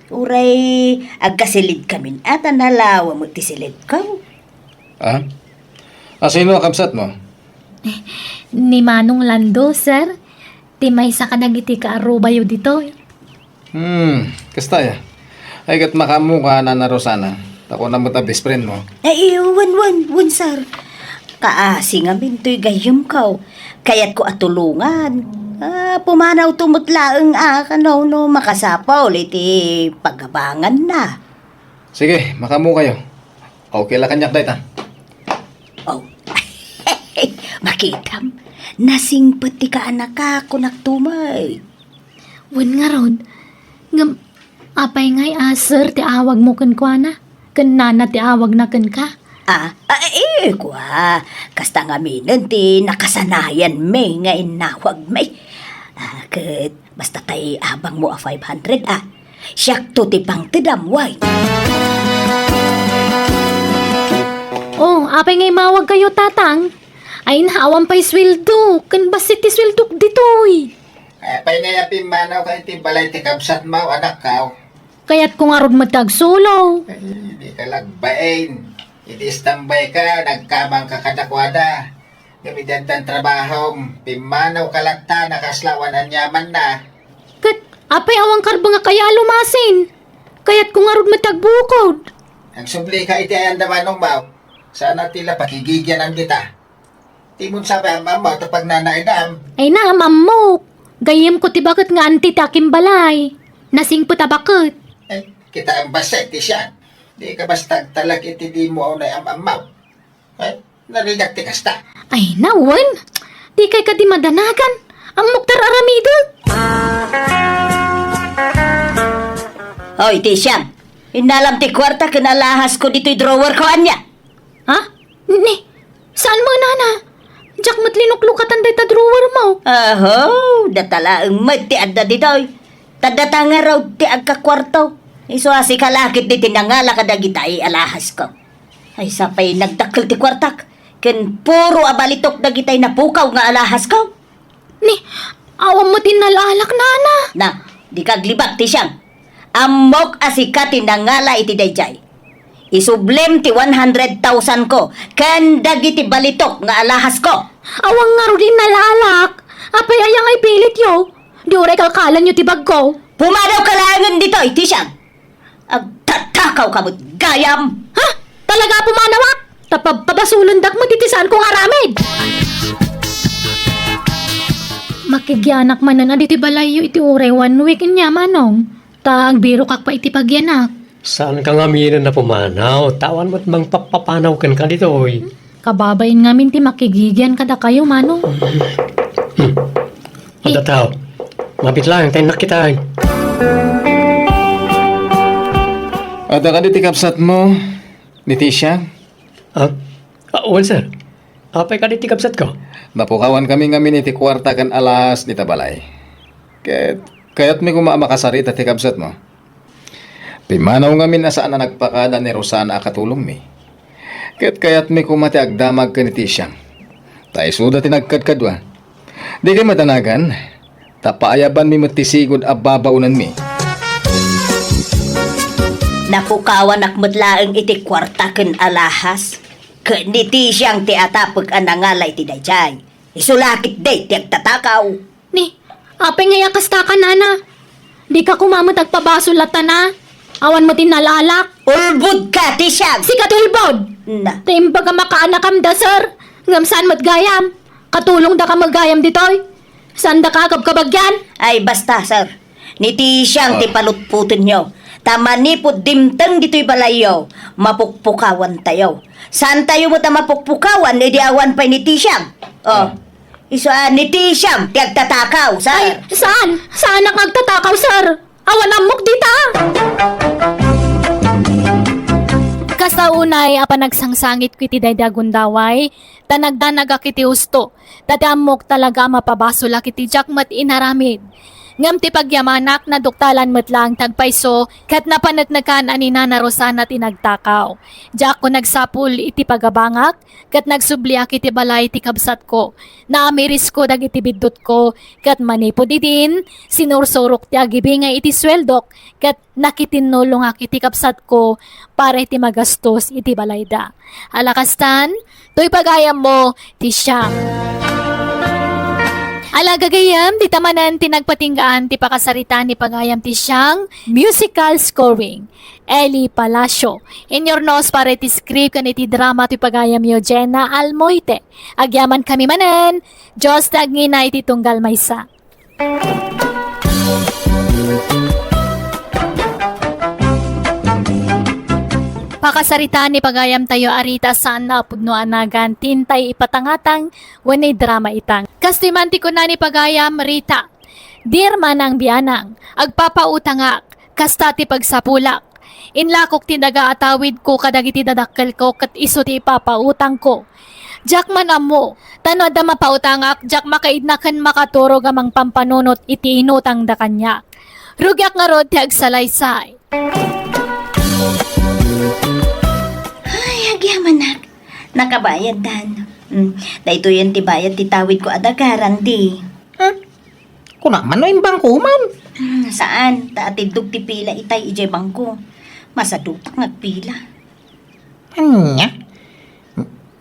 Uray agkasilidkamin a ta nalawa met ti silidko. Ah? A, sino a kabsatmo? Ni Manong Lando, sir. Ti maysa kadagiti kaarubayo ditoy. Hmm, kasta aya. Ay, ket makaammoka, Nana Rosana. Ta kunam met a best friend mo. Ay, wen, wen, wen, sir. Kaasi ngamin toy gayyemko. Kayatko a tulongan. Ah, pumanawto met laeng a, kano no makasapul iti pagabanganna. Sige, makaammokayo. Okay la kaniak dayta. Oh. Makitam, nasingpet ti kaanakak, kunak tumay. Wen ngarud, ngem apay ngay a sir ti awagmo kenkuana? Ken nana ti awagna kenka? Ah, ah, eh, kua, kasta ngaminen ti nakasanayanmi nga innawagmi. Ah, ket basta tay abangmo a five hundred, ah. Siakto ti pangtedam, wen. Oh, apay nga imawagkayo, Tatang? Ay, awan pay sueldo. Ken bassit ti sueldok ditoy. Apay nga pimmanaw ka iti balay ti kabsatmo, anakko? Kayatko ngarud met ti agsulo. Ay, dika agbain. Iti standby ka, nagkamang ka kadakuada. Ngem iti addan trabahom, pimmanaw ka latta, nakasla awan aniamanna. Ket apay awan karbeng a kaya a lumasin? Kayatko ngarud met ti agbukod. Agsubli ka iti ayan da manong, baw. Saan a ti la pakigigianan dita. Ti mun sa pay am-ammo ta pagnanaedam. Ay, naam-ammok. Gayyemko ti baket nga anti ti akimbalay. Nasingpet a baket. Ay, kitaem bassit ti siak. Dika basta agtalek iti dimo unay am-ammo. Ay, narigat ti kasta. Ay, nawen. Dikay kadi madanagan. Ammok ta aramidek. Oy, Tisyang. Innalam ti kuarta ken alahas ko ditoy drawer ko, ania? Ha? Ni, saan mo, nana? Diak met linuklukatan dayta drawer mo. Aho, data laeng met ti adda ditoy. Ta data ngarud ti agkakuarto. Isu a sika la ket ti nangala kadagita alahas ko. Ay, sapay nagdakkel ti kuartak. Ken puro a balitok dagitay napukaw nga alahas ko. Ni, awan met innal-alak, nana. Na, dika aglibak, Tisyang. Ammok a sika ti nangala iti daydiay. Isublim ti one hundred thousand ko ken dagiti balitok nga alahas ko. Awan ngarud innal-alak. Apay aya nga ipilityo? Di uray kalkalanyo ti bagko. Pumadawka laengen ditoy, Tisyang. Agtatakaw ka met gayam! Ha? Talaga a pumanawak? Ta pabpabasolendak met iti saanko nga aramid! Makigianak manen a ditoy balayyo iti uray one week ania, manong. Ta agbirokak pay iti pagianak. Saanka ngaminen a pumanaw, ta awan met mangpapapanaw kenka ditoy. Kababain ngamin ti makigigian kadakayo, manong. Hmm. Adda tao. Mabit laeng ta innak kitay. Adda kadi ti kabsatmo? Ni Tisha? Ah? Ah, wen, sir. Apay kadi ti kabsatko? Napukawan kami ngamin iti kuarta ken alahas dita balay. Ket kayatmi koma a makasarita ti kabsatmo. Pimmanaw ngamin a saan a nagpakada ni Rosana a katulongmi. Ket kayatmi koma ti agdamag ken ni Tisha. Ta isuda ti nagkadkadua. Dikay madanagan, ta paayabanmi met ti sigud a babaonanmi. Napukawanak met laeng iti kuarta ken alahas, ket ni Tisha ti atapek a nangala iti daydiay. Isu la ketdi ti agtatakaw. Ni, apay ngay a kasta ka, nana? Dika koma met agpabasol latta na? Awan met innalalak. Ulbod ka, Tisha! Sika ti ulbod! Na. Ta imbag a makaanakam da, sir. Ngem saan met gayam. Katulongda ka met gayam ditoy. Saanda ka kabkabagyan. Ay, basta, sir. Ni Tisha ti Ah. palutpotenyo. Ta manipud dimteng ditoy balayyo, mapukpukawantayo. Saantayo met a mapukpukawan, idi awan pay ni Tisha. Oh. Ah. Isu a ni Tisha ti agtatakaw, sir. Ay, saan? Saanak nga agtatakaw, sir? Awan ammok dita! Kasta unay a panagsangsangitko iti daydi a gundaway, ta nagdanagak iti husto, ta ti ammok talaga a mapabasolak iti diak met inaramid. Ngem ti pagyamanak, naduktalan met laeng ti agpayso, ket napaneknekan a ni Nana Rosana ti nagtakaw. Diakko nagsapul iti pagabangak, ket nagsubliak iti balay ti kabsatko. Naamirisko dagiti biddutko, ket manipud idin, sinursurok ti agibingay iti sueldok, ket nakitinnulongak iti kabsatko para iti magastos iti balayda. Ala kastan, toy pagayammo ti siak. Ala gagayam, dita manen ti nagpatinggaan ti pakasaritaan ni pagayam ti siak, musical scoring. Eli Palacio. Inurnos para iti script ken iti drama ti pagayamyo, Jenna Almoite. Agyamankami manen. Dios ti agngina iti tunggal maysa. Pakasaritaan ni pagayamtayo a Rita, saan a pudno a nagan ti intay ipatangatang wenno idrama ita. Kastoy man ti kuna ni pagayam Rita, Dear Manang Bianang, agpapautangak, kasta ti pagsapulak. Inlakok ti daga a tawidko kadagiti dadakkelko ket isu ti ipapautangko. Diak man ammo, ta no adda mapautangak, diak makaidna ken makaturog a mangpampanunot iti inutangda kaniak. Rugiak ngarud ti agsalaysay. Ay, agyamanak. Nakabayaddan. Hmm, daytoyen ti bayad ti tawidko a daga, Randy. Hmm? Kuna man no imbangko man? Hmm, saan, ta atiddog ti pila itay idiay bangko. Masadutak nga agpila. Ania?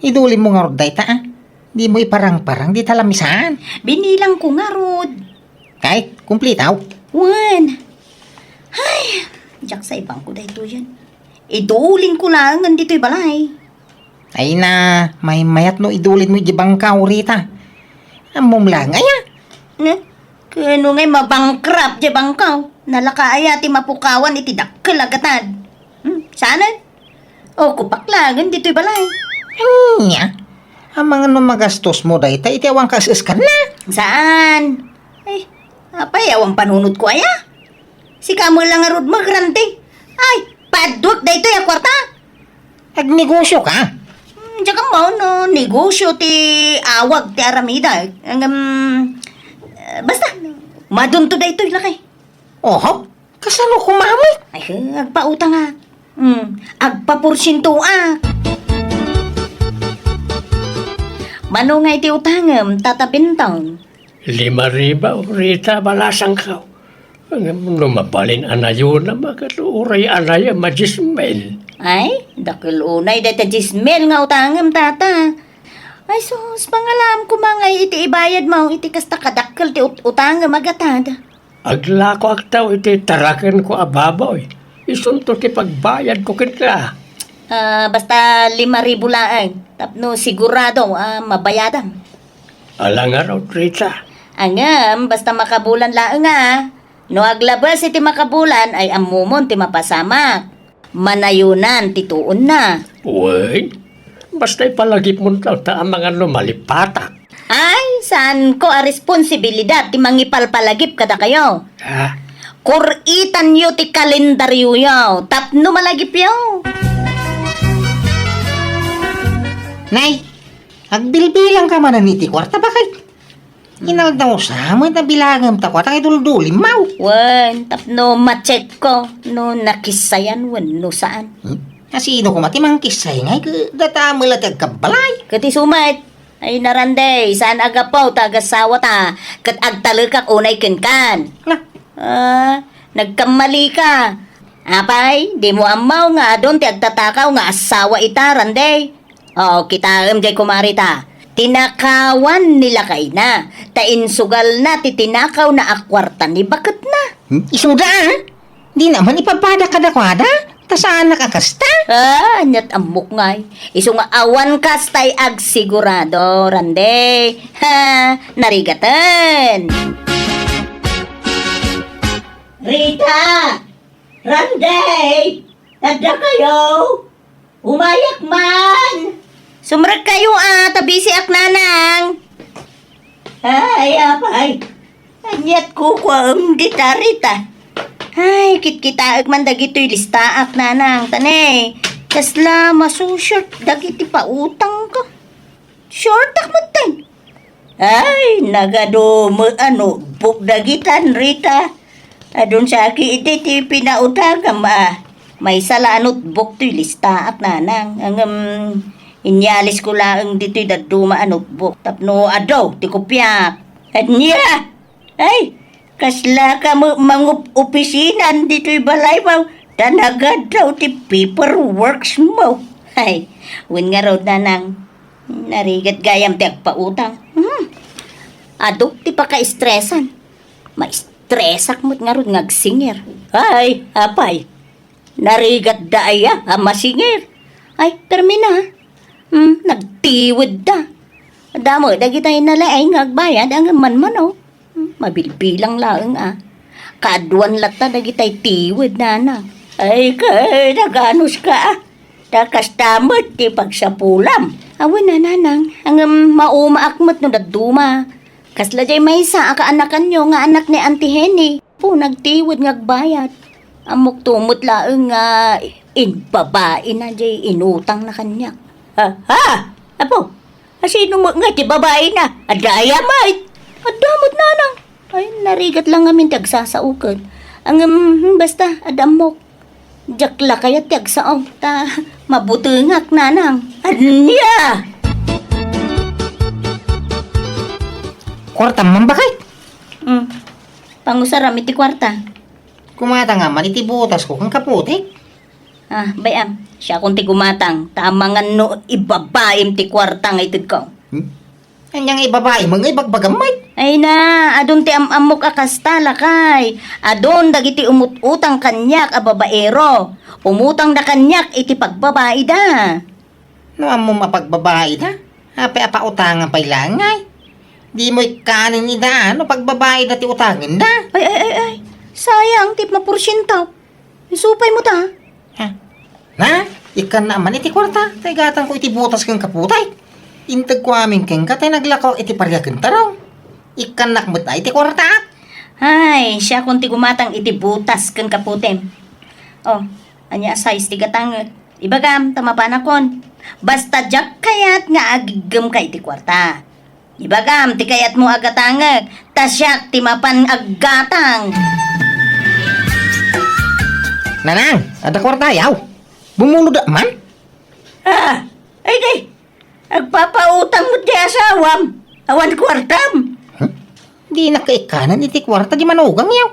Idulinmo ngarud dayta, a? Dimo iparangparang dita lamisaan? Binilangko ngarud. Kay, kumplitaw? Wen. Ay, diak sa ibangko daytoyen. Idulinko laengen ditoy balay. Ay na, maymayat no idulinmo iti bangko, Rita. Ammom laeng aya? Ne? Kano ngay mabankrupt ti bangko? Nalaka aya ti mapukawan iti dakkel a gatad? Hmm, saanen? O, kupak laengen ditoy balay. Ania? Amangan no magastosmo dayta iti awan kas-eskanna? Saan? Ay, apay, awan panunotko aya? Sika met la ngarud, Randy. Ay, padduek daytoy a kuarta. Agnegosyo ka? Hmm, diak ammo no negosyo ti awag ti aramidek. Ngem, eh, basta, madunto daytoy, lakay. Oho, kasano koma met? Ay, agpautangak. Hmm, agpaporsientoak. Mano nga iti utangem, Tata Bentong? Lima ribu, Rita, balasangko. Ngem no mabalin a nayonam, ket uray a nayam a diesmil. Ay, dakkel unay dayta diesmil nga utangem, Tata. Ay sus, pangalaam koma ngay iti ibayadmo iti kasta kadakkel ti ut-, utangem a gatad. Aglakoak taw iti tarakenko a baboy. Isunto ti pagbayadko kenka. Ah, basta lima ribu laeng, tapno sigurado a mabayadam. Ala ngarud, Rita. Ngem, basta makabulan laeng a. No aglabes iti makabulan, ay ammomon ti mapasamak. Manayonan ti tuonna. Wen, basta ipalagipmon ta, ta amangan no malipatak. Ay, saanko a responsibilidad ti mangipalpalagip kadakayo. Ah? Kur-itanyo ti kalendaryoyo tapno malagipyo. Nay, agbilbilangka manen iti kuarta, bakit? Inaldaw sa met a bilangem ta kuarta nga iduldulimmaw. Wen, tapno ma-check ko no nakissayan wenno saan. Hmm? Asino koma ti mangkissay ngay ket data met la ti agkabbalay? Ket isu met, ay na Randy, saan a gapu ta agasawata ket agtalekak unay kenkan. La. Ah, nagkammalika. Apay, dimo ammo nga adun ti agtatakaw nga asawa ita, Randy? O, kitaem jay, kumare ta. Tinakawan ni lakayna, ta insugalna ti tinakawna a kuarta ni baketna. Hmm? Isuda, ah? Dina man ipapada kadakuada? Ta saanak a kasta? Ah, ania't ammok ngay. Isu nga awan kastay agsigurado, Randy. Ha, narigaten. Rita! Randy! Adda kayo? Umayak man! Sumrek kayo, ah, ta busy ak, nanang. Ay, apay. Ania't kukuaem dita, Rita? Ay, kitkitaek man dagitoy listaak, nanang. Ta ne, kasla masu-short dagiti pautangko. Shortak metten. Ay, nagadu met a notebook dagitan, Rita. Adun sa ki idi ti pinautangam a. Maysa la a notebook toy listaak, nanang. Ngem, inyalisko laeng ditoy dadduma a notebook tapno adu ti kopiak. Ania? Ay, kasla ka met mangup-, opisina ditoy balaymo. Ta nagaddaw ti paperworks mo. Ay, wen ngarud, nanang. Narigat gayam ti agpautang. Hmm. Adu ti pakaestresan. Maestresak met ngarud nga agsingir. Ay, apay. Narigatda aya a masingir? Ay, permi na. Hmm, nagtiwedda. Damo dagitay nalaing nga agbayad a ngem manmano. Hmm, mabilbilang laeng a. Kaaduan latta dagitay tiwed, nanang. Ay, kay, naganuska a. Ta kasta met ti pagsapulam. Awan a, nanang. Ngem maumaak met no dadduma. Kasla jay maysa a kaanakanyo nga anak ni Auntie Henny. Apo, nagtiwed nga agbayad. Ammok to met laeng nga imbabaina jay inutangna kaniak. Ha? Ha? Apo, asino met nga ti babaina? Adda aya met? Adda met, nanang. Ay, narigat lang ngamin ti agsasao ket. Ngem, hmm, basta, adda ammok. Diak la kayat ti agsao, ta mabutengak, nanang. Ania? Kuartam man, bakit? Hmm. Pangusaram iti kuarta. Kumatang man iti butasko ken kaputik. Ah, bay-am, siakon ti kumatang, ta amangan no ibabaim ti kuarta nga itedko. Hmm? Ania nga ibabaim nga ibagbagam met? Ay na, adun ti am-ammok a kasta, lakay. Adun dagiti umut-utang kaniak a babaero. Umutangda kaniak iti pagbabaida. No ammom a pagbabaida, apay a pautangan pay laeng ngay? Dimo ikkanen ida, no pagbabaida ti utangenda? Ay, ay, ay, ay. Sayang ti maporsiento. Isupay mo ta. Ha? Na, ikkanna man iti kuarta, ta igatanko iti butas ken kaputay. Integko amin kenka, tay naglako iti paria ken tarong. Ikkannak met a iti kuarta. Ay, siakon ti gumatang iti butas ken kaputem. Oh, ania a size ti gatangek? Ibagam, ta mapanakon. Basta diak kayat nga agiggem ka iti kuarta. Ibagam ti kayatmo a gatangek, ta siak ti mapan aggatang. Nanang, adda kuarta yaw? Bumulod man? Ah, ay di, agpapautang met ti asawam. Awan kuartam. Huh? Di nakaikanan iti kuarta di manugang yaw.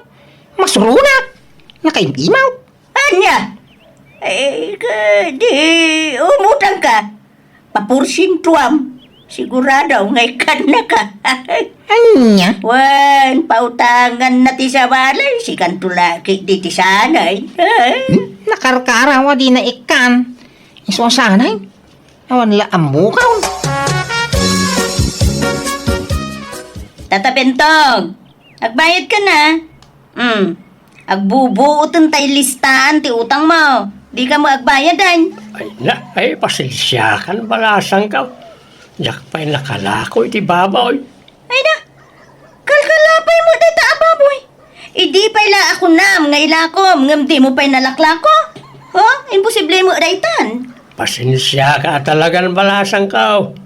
Masuronak. Nakaim-imaw. Ania? Eh, ka, di umutang ka. Paporsientuam. Sigurado nga ikkanna ka. Ania? Wen, pautangan na ti sabali. Sikanto laki di ti sanay. Hmm? Nakarkarawa di na ikkan. Isu a sanay. Awan la ammukaw. Tata Bentong, agbayad ka na. Hmm. Agbubuoten ta ilistaan ti utangmo. Di ka mo agbayadan. Ay, na, ay, pasensiakan, balasangko. Diak pay nakalako iti baboy. Ay na, kalkalapay mo dayta a baboy. Idi pay la a kunam nga ilakom, ngem di mo pay nalaklako. Oh, imposible mo daytan. Pasensiaka a talagan balasangko.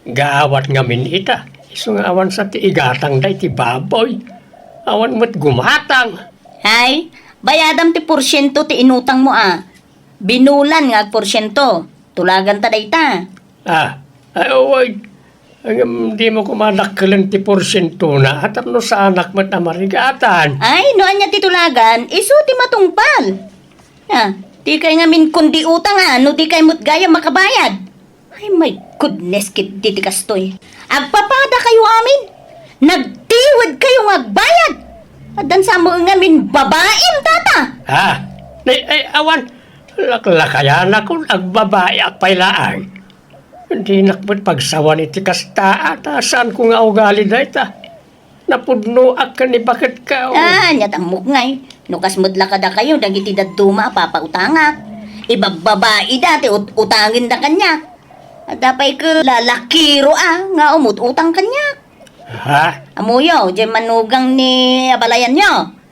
Gaawat ngamin ita, isu nga awan sa ti igatang daytoy baboy. Awan met gumatang. Ay, bayadam ti porsiento ti inutangmo a. Binulan nga agporsiento. Tulaganta dayta. Ah, ay, uy. Ngem dimo koma dakkelen ti porsientona, a tapno saanak met a marigatan. Ay, no ania ti tulagan, isu ti matungpal. Ah, dikay ngamin kundi utang a, no dikay met gayam makabayad. Ay, my goodness, ket ditoy kastoy. Agpapadakayo amin. Nagtiwedkayo nga agbayad. Addan sa met ngamin babaim, tata. Ha? Ay, ay, awan. Laklakayanakon, agbabayak pay laeng. Dinak met pagsawan iti kasta a, ta saanko nga ugali dayta. Napudnoak ken ni baketko. Ah, ania ti ammok ngay. No kas met la kadakayo dagiti dadduma a papautangak. Ibabbabaida ti ut-, utangenda kaniak. Adda pay ket lalakiro a nga umut-utang kaniak. Ha? Ammoyo, diay manugang ni abalayanyo.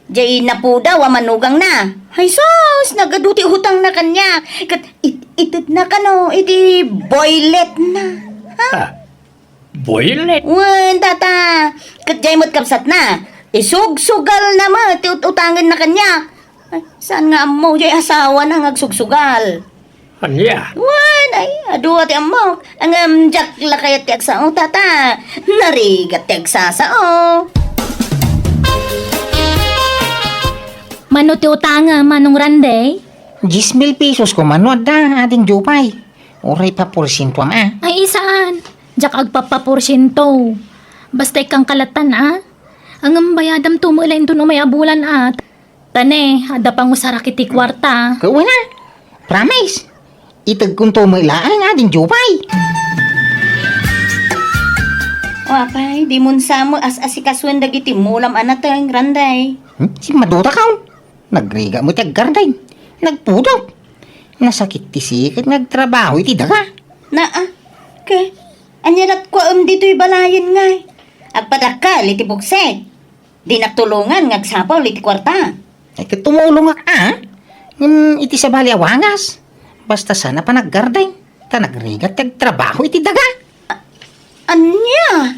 Diay napudaw a manugangna. Ay sus, nagadu ti utangna kaniak. Ket it-, itedna kano iti boyletna. Ha? Ah, boylet? Wen, tata. Ket diay met kabsatna. Isugsugalna met ti ut-, utangenna kaniak. Ay, saan nga ammo, diay asawana nga agsugsugal. Ania? Wen, ay, adu a ti ammok. Ngem diak la kayat ti agsao, tata. Narigat ti agsasao. Mano ti utangem, Manong Randay? Dies mil pesos koma no adda, Ading Jupay. Uray paporsientoam a. Ay, saan. Diak agpapaporsiento. Basta ikkan kalatan a. Ngem bayadam to met la inton umay a bulan a. Ta ne, adda pangusarak iti kuarta. Ket wen a. Promise. Itedkon to met laeng, Ading Jupay. O, apay, dimon sa met as-asikasuen dagiti mulam a nateng, Randay. Hmm? Simmadutakon. Nagrigat met ti aggarden. Nagpudot. Nasakit ti siket nga agtrabaho iti daga. Naa, ket ania latkuaem ditoy balayen ngay? Agpadakkel iti buksik. Dinak tulongan nga agsapul iti kuarta. Ay, ket tumulongak a. Ngem iti sabali a wagas, basta saan a panaggarden, ta nagrigat ti agtrabaho iti daga. A-, ania?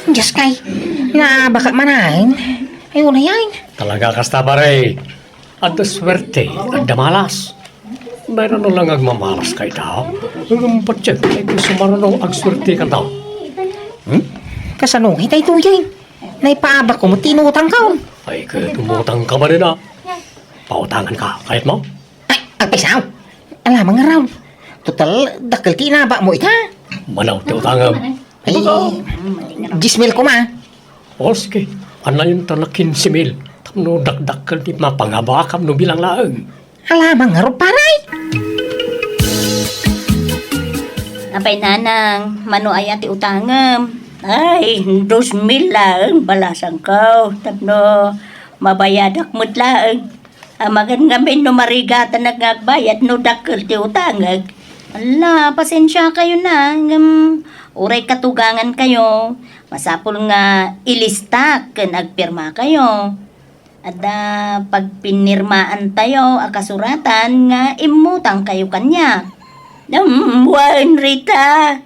Dios kay, naabakak manen. Ay, unayen. Talaga kasta, pare. Adda suerte, adda malas. Mayroon lang agmamalas kayta. Ngem patse, ay, sumarno, agsuerte kanta. Hmm? Kasano ngay daytoyen? Naipaabakko met ti inutangko. Ay, ket umutangka manen a. Pautanganka, kayatmo? Ay, agpayso. Alamang ngarud. Total, dakkel ti inabakmo ita. Mano ti utangem? Ay, dies mil koma. O, sige. Anayenta na kinse mil. Tapno dakdakkel ti mapangabakam no bilang laeng. Alamang ngarud, pare. Apay, nanang, mano aya ti utangem? Ay, dos mil laeng balasangko. Tapno mabayadak met laeng. Amangan ngamin no marigatanak nga agbayad no dakkel ti utangek. Ala, pasensiakayona, ngem uray katugangankayo, masapul nga ilistak ken agpirmakayo. Adda pagpinirmaantayo a kasuratan nga immutangkayo kaniak. Ngem wen, Rita,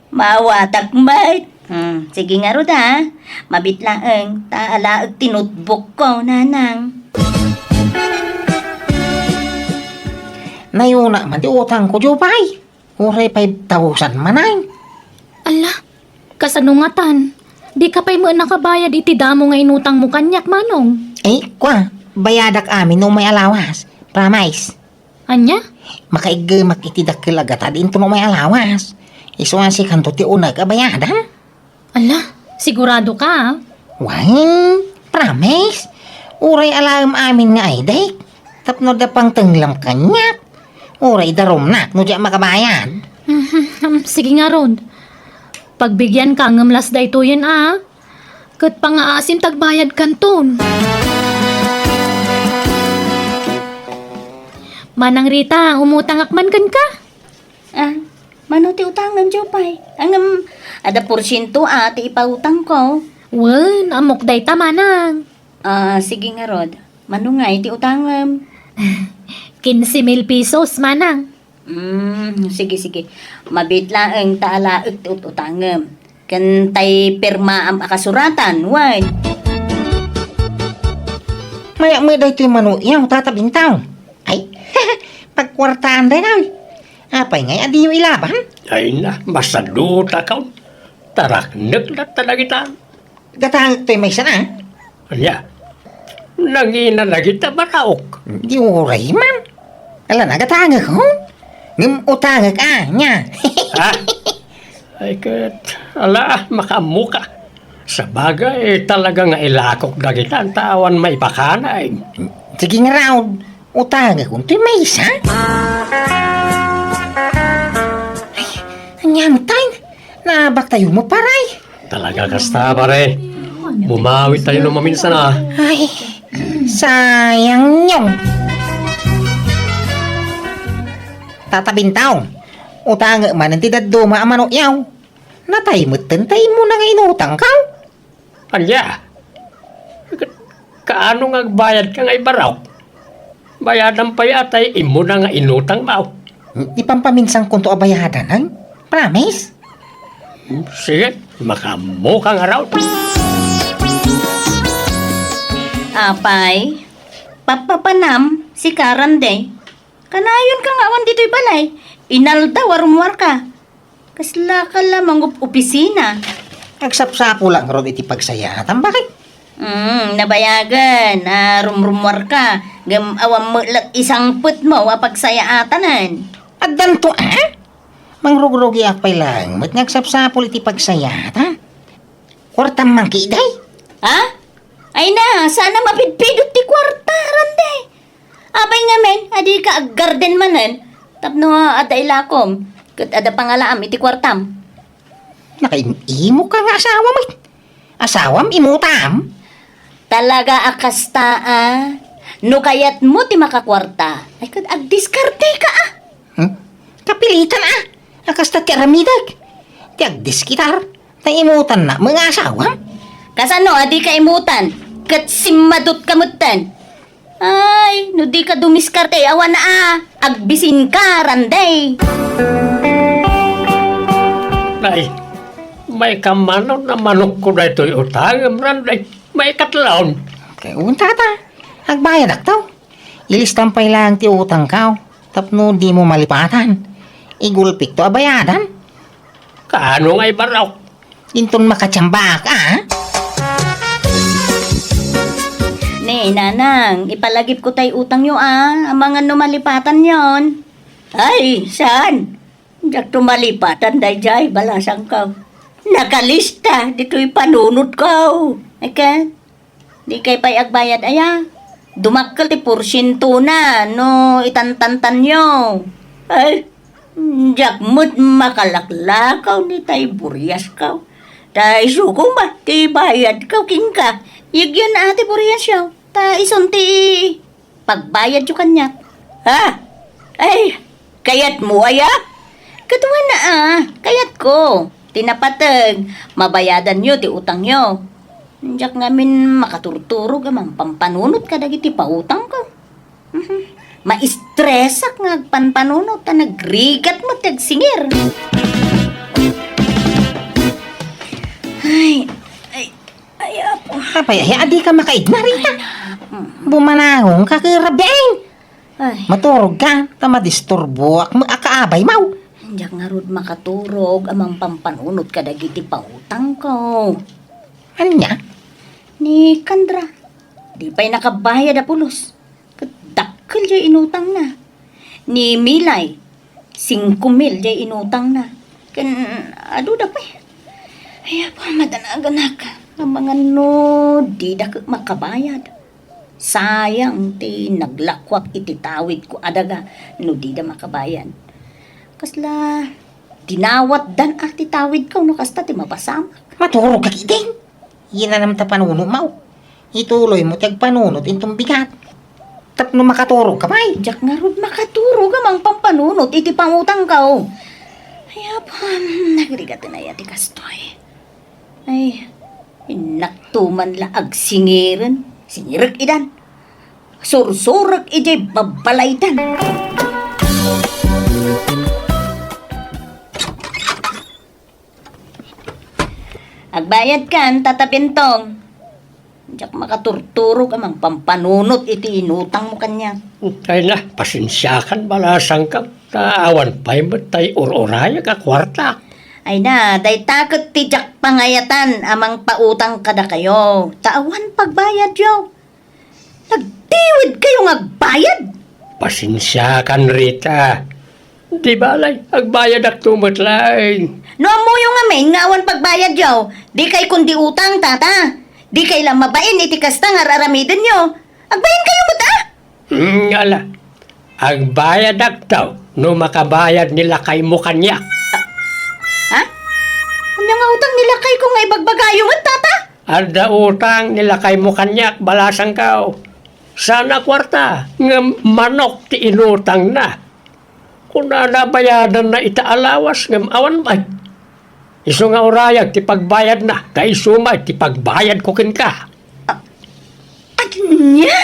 maawatak met. Hmm, sige ngarud a. Mabiit laeng, ta alaek ti notebookko, nanang. Nayuna man ti utangko, Jupay. Uray five thousand manen. Ala, kasano ngatan? Dika pay met nakabayad iti damo nga inutangmo kaniak, Manong? Ay, kua, bayadak amin no umay a lawas. Promise. Ania? Makaiggemak iti dakkel a gatad inton umay a lawas. Isu a sikanto ti uneg a bayadam. Ala, sigurado ka, a? Wen, promise. Uray alaem amin nga aydek. Tapno adda pangtenglam kaniak. Uray darumnak no diak makabayad. Mhm, sige ngarud. Pagbigyan ka ngem las daytoyen a. Ket pangaasim ti agbayad kanton. Manang Rita, umutangak man kenka? Ah, mano ti utangem, Jupay? Ngem, adda porsiento a ti ipautangko. Wen, ammok dayta, manang. Ah, sige ngarud. Mano ngay ti utangem? Quince mil pesos, manang. Mm, sige, sige. Mabiit laeng ta alaek ti ut-utangem. Ken tay pirmaam a kasuratan, wen? Mayat met daytoy mano-iyaw, Tata Bintaw. Ay, pagkuartaan daytoy. Apay ngay a diyo ilaban? Ay na, masadutakon. Taraknek latta dagita. Gatangek toy maysa na. Ania? Nangina dagita baraok. Di uray man. Ala na, gatangek, ho? Ngem utangek, a, nia. Ha? Ay, ket, ala, makaammoka. Sabagay, talaga nga ilakok dagita, ta awan maipakanay. Sige nga raw, utangek, untoy maysa? Ay, ania met tay? Naabak tayo mo, paray. Talaga kasta, pare. Bumawi tayo no maminsan, a. Ay, sayang yun. Tata Bintaw, utangek manen ti dadduma a mano-iyaw. Natay metten ta immuna nga inutangkaw. Ania? Kaano nga agbayadka nga ibaraok? Bayadan pay a tay immuna nga inutangmo. Ipampaminsankonto a bayadan, ay? Promise? Sige, makaammoka ngarud. Apay, papapanam, sika, Randay. Kanayonka nga awan ditoy balay. Inaldaw a rummuarka. Kaslaka la mangup-opisina. Agsapsapulak ngarud iti pagsayaatan, baket? Mm, nabayagen a rumrummuarka, ngem awan met la isangpetmo a pagsayaatanen. Addanto, a? Mangrugrugiak pay laeng met nga agsapsapul iti pagsayaatan. Kuartam man ketdi? Ha? Ay na, saan a mapidpidot ti kuarta, Randay. Apay ngamin a dika aggarden manen tapno adda ilakom ket adda pangalaam iti kuartam? Nakaim-imoka nga asawa met. Asawam, imutam? Talaga a kasta, a. No kayatmo ti makakuarta, ay ket agdiskarteka, a. Hmm? Kapilitan, a. A kasta ti aramidek. Ti agdiskitar. Ta imutanna met nga asawam? Kasano a dika imutan? Ket simmadutka metten. Ay, no dika dumiskarte, awan a, agbisinka, Randay. Ay, maikamanok a manokko daytoy utangem, Randay. Maikatlon. Kay, un, tata, agbayadakto. Ilistam pay laeng ti utangko tapno dimo malipatan. Igulpikto a bayadan. Kaano nga ibaraok? Inton makatiambak, a? Ne, nanang, ipalagipko tay utangyo, a, amangan no malipatanyon. Ay, saan? Diakto malipatan daydiay, balasangko. Nakalista ditoy panunotko. Ket, dikay pay agbayad aya? Dumakkel ti porsientona no itantantanyo. Ay, diak met makalaklakaw ni tay buriasko. Ta isu koma ti bayadko kenka. Yegyen a ti buriasyo. Ta isun ti pagbayadyo kaniak. Ha? Ay, kayatmo aya? Ket wen a, kayatko. Ti napateg, mabayadanyo ti utangyo. Diak ngamin makaturturog a mangpampanunot kadagiti pautangko. Mhm. Maistresak nga agpanpanunot ta nagrigat met ti agsingir. Ay, ay, Ay, apo. Apay, ay, adika makaigna, Rita. Ay, na. Mm. Bumanangonka, Kerabing. Ay. Maturogka, ta madisturboak met a kaabaymo. Diak ngarud makaturog a mangpampanunot kadagiti pautangko. Ania? Ni Candra, di pay nakabayad a pulos. Ket dakkel diay inutangna. Ni Milay, singko mil diay inutangna. Ken adu da pay. Ay, apo, madanagan-ak. Amangan no dida ket makabayad. Sayang ti naglakuak iti tawidko a daga no dida makabayad. Kasla dinawatdan a ti tawidko no kasta ti mapasamak. Maturogka ketdin. Inanamta panunotmo. Ituloymo ti agpanunot inton bigat. Tapno makaturogka pay. Diak ngarud makaturog a mangpampanunot iti pangutangko. Ay, apo, nagrigaten aya ti kastoy. Ay, innakto man la agsingiren. Singirek idan. Sursurek idiay babbalaydan. Agbayadkan, Tata Bentong. Diak makaturturog a mangpampanunot iti inutangmo kaniak. Ay na, pasensiakan, balasangko. Ta awan pay met tay ur-urayek a kuarta. Ay na, dayta ket ti diak pangayatan a mangpautang kadakayo. Ta awan pagbayadyo. Nagtiwid kayo nga agbayad? Pasensiakan, Rita. Di balay, agbayadakto met laeng. No ammoyo ngamin nga awan pagbayadyo, dikay kundi utang, Tata. Dikay la mabain iti kasta nga ar-aramidenyo. Agbain kayo met, a? Mm, ala. Agbayadakto no makabayad ni lakaymo kaniak. Ha? Ania nga utang ni lakayko nga ibagbagayo met, Tata? Adda utang ni lakaymo kaniak, balasangko. Saan a kuarta, ngem manok ti inutangna. Kunana, bayadanna ita a lawas, ngem awan pay. Isu nga urayag ti pagbayadna, ta isu met ti pagbayadko kenka. A-, ania?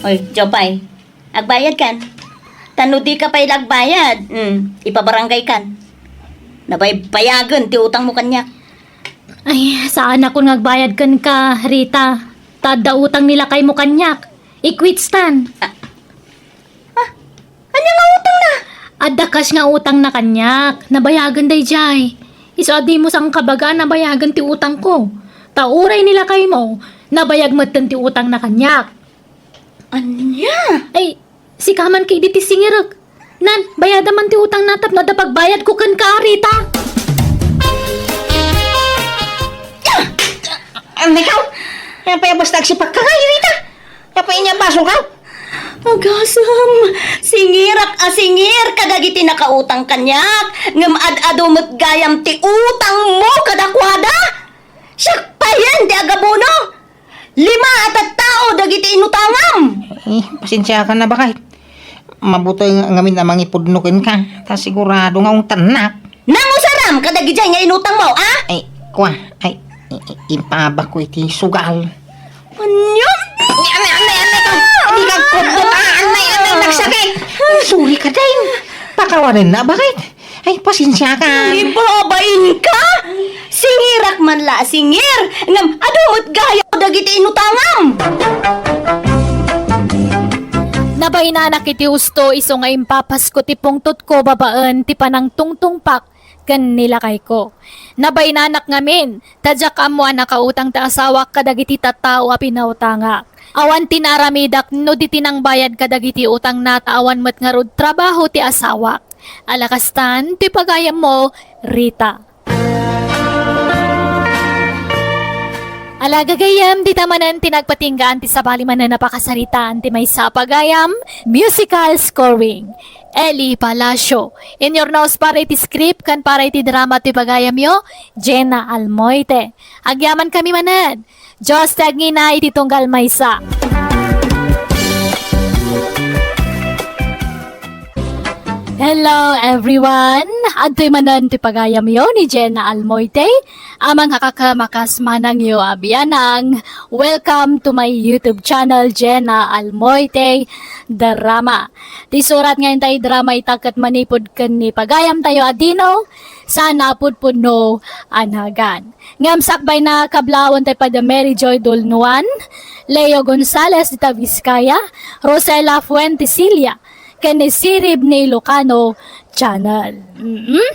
Oy, Jopay, agbayadkan. Ta no dika pay la agbayad, mm, ipabarangaykan. Nabaybayagen ti utangmo kaniak. Ay, saanakon nga agbayad kenka, Rita. Ta adda utang ni lakaymo kaniak. I-quits tan. A-, Ah, ania nga utangna? Adda cash nga utangna kaniak. Nabayagen daydiay. Isu a dimo sangkabaga a nabayagen ti utangko. Ta uray ni lakaymo, nabayag metten ti utangna kaniak. Ania? Ay, sika man ketdi ti singirek. Nan, bayadam man ti utangna tapno adda pagbayadko kenka, Rita. Ania kaw? Ania pay a basta agsipagka, Rita? Apay, ania basol kaw? Agasem, singirak a singir kadagiti nakautang kaniak, ngem ad-adu met gayam ti utangmo kadakuada. Siak payen ti agabono. Lima a tattao dagiti inutangam. Eh, pasensiakan a bakay. Mabuteng ngamin a mangipudno kenka, ta sigurado nga ungtannak. Nangusaram kadagidiay nga inutangmo, a? Ay, kua, ay, i-, i-, impaabakko iti sugal. Ania? Anay, anay, anay, anay, ka. Hindi ka kudot, a? Anay, anay, nagsakit. Ay, sorry ka, Deng. Pakawanenna, bakit? Ay, pasensiakan. Ay, babain ka? Singirak man la a singir, ngem adu met gayam dagiti inutangam. Nabainanak iti husto isu nga impapasko ti pungtotko babaen ti panangtungtungpak ken ni lakayko. Nabainanak ngamin, ta diak ammo a nakautang ti asawak kadagiti tattao a pinautangak. Awan ti naaramidak no di ti nangbayad kadagiti utangna ta awan met ngarud trabaho ti asawak. Ala kastan ti pagayammo, Rita. Ala gagayyem, dita manen ti nagpatinggaan ti sabali manen a pakasaritaan ti maysa a pagayam, musical scoring. Eli Palacio. In your nose para iti script ken para iti drama ti pagayamyo, Jenna Almoite. Agyamankami manen. Dios ti agngina iti tunggal maysa. Hello, everyone! Adtoy manen ti pagayamyo ni Jenna Almoite, a mangkakaem a kas manangyo a bianang. Welcome to my YouTube channel, Jenna Almoite Drama. Ti surat nga intay drama ita ket manipud ken ni pagayamtayo a Dino, saan a pudpudno a nagan. Ngem sakbayna, kablaawentayo pay da Mary Joy Dolnuan, Leo Gonzales de Vizcaya, Rosela Fuentesilia, ken ni Sirib ni Ilocano Channel. Mm-mm.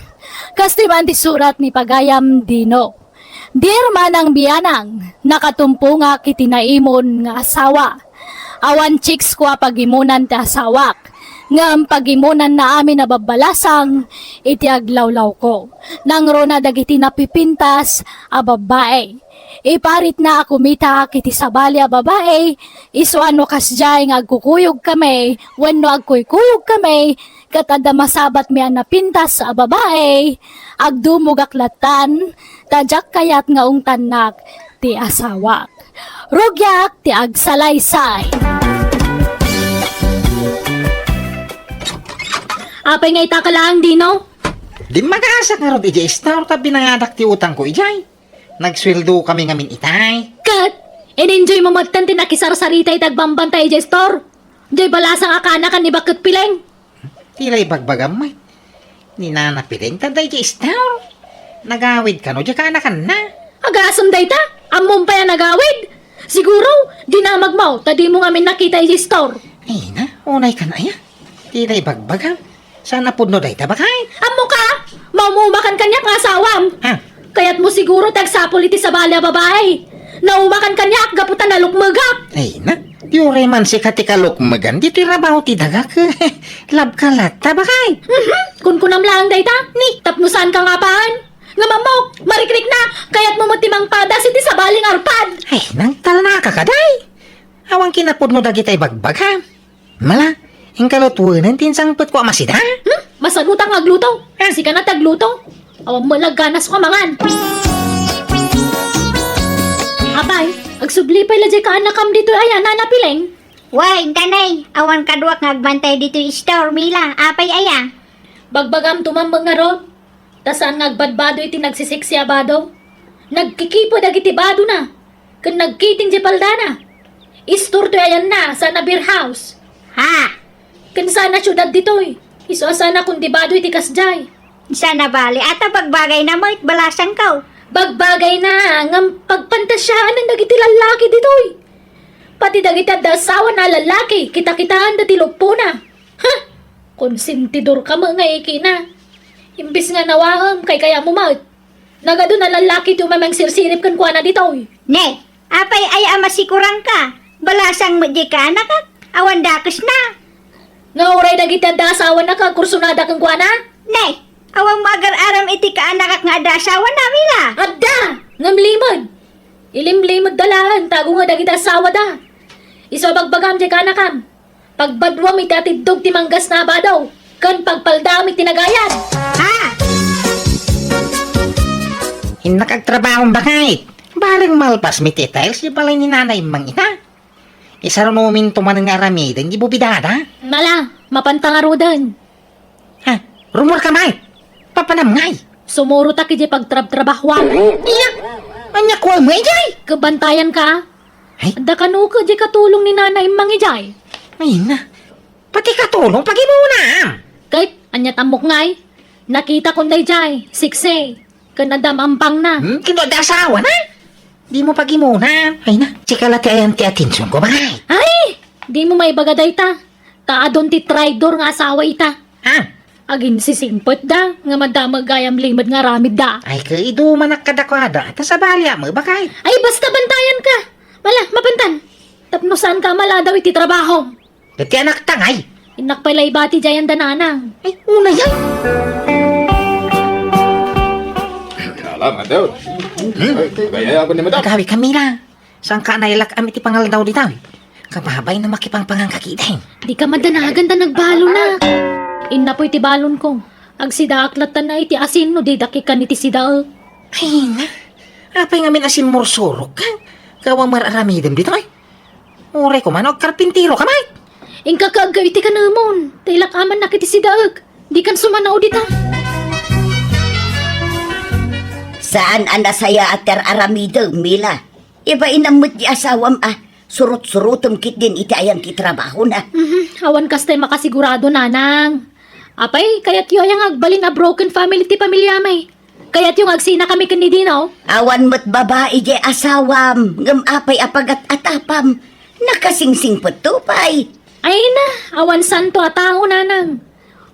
Kastoy man ti surat ni pagayam Dino. Dear manang bianang, nakatumpongak iti naimon nga asawa. Awan chicks ko a pagimonan ti asawak, ngem pagimonanna amin a babbalasang iti aglawlawko. Nangruna dagiti napipintas a babbai. Iparitna a kumitak iti sabali a babai, isu a no kasdiay nga agkukuyogkami wenno agkuykuyogkami, ket adda masabatmi a napintas a babai, agdumogak lattan, ta diak kayat nga ungtannak ti asawak. Rugiak ti agsalaysay. Apay nga ita ka laeng, Dino? Dimmagasak ngarud idiay istor ta binangadak ti utangko idiay. Nagsueldo kami ngamin itay. Ket In-enjoy mo metten ti nakisarsarita iti agbambantay idiay store. Diay balasang a kaanakan ni Baket Pileng. Ti la ibagbagam met. Ni Nana Pileng ta daydiay store. Nagawid kano diay kaanakanna. Agasem dayta? Ammom pay a nagawid? Siguro, dinamagmo ta dimo ngamin nakita idiay store. Ay na, unay kan aya. Ti la ibagbagam. Saan a pudno dayta, baket? Ammoka, maumumakan kaniak nga asawam. Ha? Kayatmo siguro ti agsapul iti sabali a babai. Naumakan kaniak gapu ta nalukmegak. Ay na, di uray man sika ti kalukmegan ditoy rabaw ti dagak. Labka latta, baket. Mhm, kunkunam laeng dayta. Ni, tapno saanka nga apaen. Ngem ammok, marikrikna, kayatmo met ti mangpadas iti sabali nga arpad. Ay, nangtalnaka kadi. Awan kinapudno dagita ibagbagam. Mala, inka lutuenen ti insangpetko a masida? Hmm? Masagutak nga agluto. Ah. Sika na ti agluto. Awan met la ganasko a mangan. Apay, agsubli pay la diay kaanakam ditoy aya, Nana Pileng? Wen, kanay, awan kaduak nga agbantay ditoy store, Mila. Apay aya? Bagbagam to man met ngarud. Ta saan nga agbadbado iti nagsisiksi a bado. Nagkikipo dagiti badona, ken nagkiting diay paldana. Istor toy ayanna, saan a beer house. Ha? Ken saan a siudad ditoy. Isu a saan a kundibado iti kasdiay. Saan a bali, ata bagbagayna met, balasangko. Bagbagayna, ngem pagpantasianan dagiti lallaki ditoy. Pati dagiti adda asawana a lallaki, kitakitaanda ti luppona. Ha? Konsentidorka met nga ikina. Imbes nga nawaem, kaykayatmo met. Nagadu a lallaki ti umay mangsirsirip kenkuana ditoy. Ne, apay aya a masikurangka? Balasang met diay kaanakak, awan dakesna. Nga uray dagiti adda asawana ket agkursunada kenkuana? Ne, awan mo agar-aram iti kaanakak nga adda asawana, Mila? Adda! Ngem limed. Ilimlimedda laeng, tago nga dagiti asawada. Isu a bagbagam diay kaanakam. Pagbaduam iti atiddog ti manggasna a bado, ken pagpaldaam iti nagayad. Ha? Innak agtrabaho, baket. Bareng malpas mi ti tiles di balay ni Nanay Mang ita. Isarunominto manen nga aramiden di bubidada. Mala, mapanta ngaruden. Ha? Rumor ka, Mike? Papanam ngay? Sumuro ta kidi pagtrabtrabahuan. Iya? Anya kuwa mo, ijay? Kabantayanka? Ay? Adda kano ka di katulong ni Nana Immang ijay? Ay na. Pati katulong, pagimunam. Kay, anya tammok ngay? Nakita kon dayjay, siksi. Ken adda mampangna. Hmm, kino adda asawana? Di mo pagimunam. Ay na, sika la ti ayan ti atension ko, baket. Ay! Di mo maibaga dayta. Ta adun ti traidor nga asawa ita. Ha? Aginsisingpetda, nga madamag gayam limed nga aramidda. Ay, kaidumanak kadakuada. Ta sabali a met, baket. Ay, basta bantayanka. Mala, mapantan. Tapno saanka a maladaw iti trabahom. Ket ti anakta ngay? Innak pay la ibati diay anda nanang. Ay, unay ay. Alam, Madam. Hmm? Ay, kaya ako ni Madam. Agawi kami la. Saanka a nailak-am iti pangaldaw dita? Kababay no makipangpangan ka kidi. Dika madanagan ta nagbalona. Innapoy ti balonko. Agsidaak latta na iti asin no didak ikan iti sidaek. Ay na. Apay ngamin a simmursurok ka? Gawa mar-aramidem ditoy? Uray koma no agkarpintero ka met. Inka kaaggaw iti kanemon. Ta ilak-amannak iti sidaek. Dikan sumanao dita. Saan a nasayaat ti ar-aramidem, Mila. Ibainam met di asawam a surot-surotem ketdin iti ayan ti trabahona. Mhm, awan kastay makasigurado, nanang. Apay, kayatyo aya nga agbalin a broken family ti pamiliami? Kayatyo nga agsinakami ken ni Dino? Awan met babai diay asawam, ngem apay a pagat-atapam? Nakasingsingpetto pay. Ay na, awan santo a tao, nanang.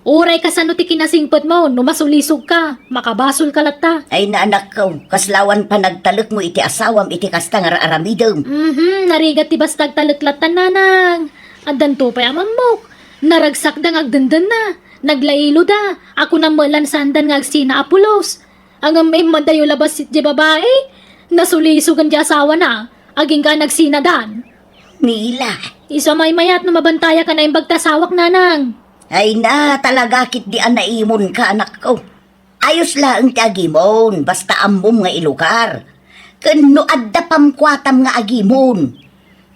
Uray kasano ti kinasingpetmo, no masulisogka, makabasolka latta. Ay na, anakko, kasla awan panagtalekmo iti asawam iti kasta nga ar-aramidem. Mhm, narigat ti basta agtalek latta, nanang. Addanto pay a mammok. Naragsakda nga agdendenna. Naglailoda. A kunam met lan saandan nga agsina a pulos. Ngem immadayo la bassit diay babai. Nasulisogen diay asawana. Agingga a nagsinadan. Mila. Isu a maymayat no mabantayak a naimbag ti asawak, nanang. Ay na, talaga ketdi a naimonka, anakko. Ayos laeng ti agimon, basta ammom nga ilugar. Ken no adda pamkuatam nga agimon,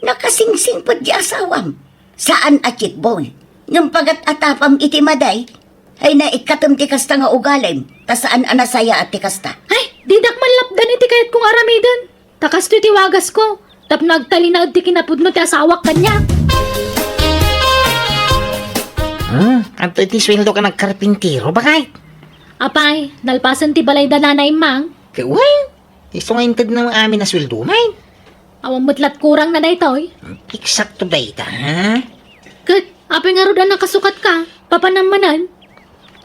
nakasingsingpet diay asawam. Saan a cheat boy, ngem pagat-atapam iti madi. Ay na, ikkatem ti kasta nga ugalim, ta saan a nasayaat ti kasta. Ay, didak man lapdan iti kayatko nga aramiden. Ta kastoy ti wagasko, Tapno agtalinaed ti kinapudno ti asawak kaniak. Hmm, adda iti sueldo ka nagkarpintero, bakay? Apay, nalpasen ti balay da nanay mang. Ket wen, isu nga inted na amin a sueldo, may. Awan met lat kurang na daytoy. Eksakto dayta, ha? Ket, apay ngarud a nakasukat ka? Papanam manen?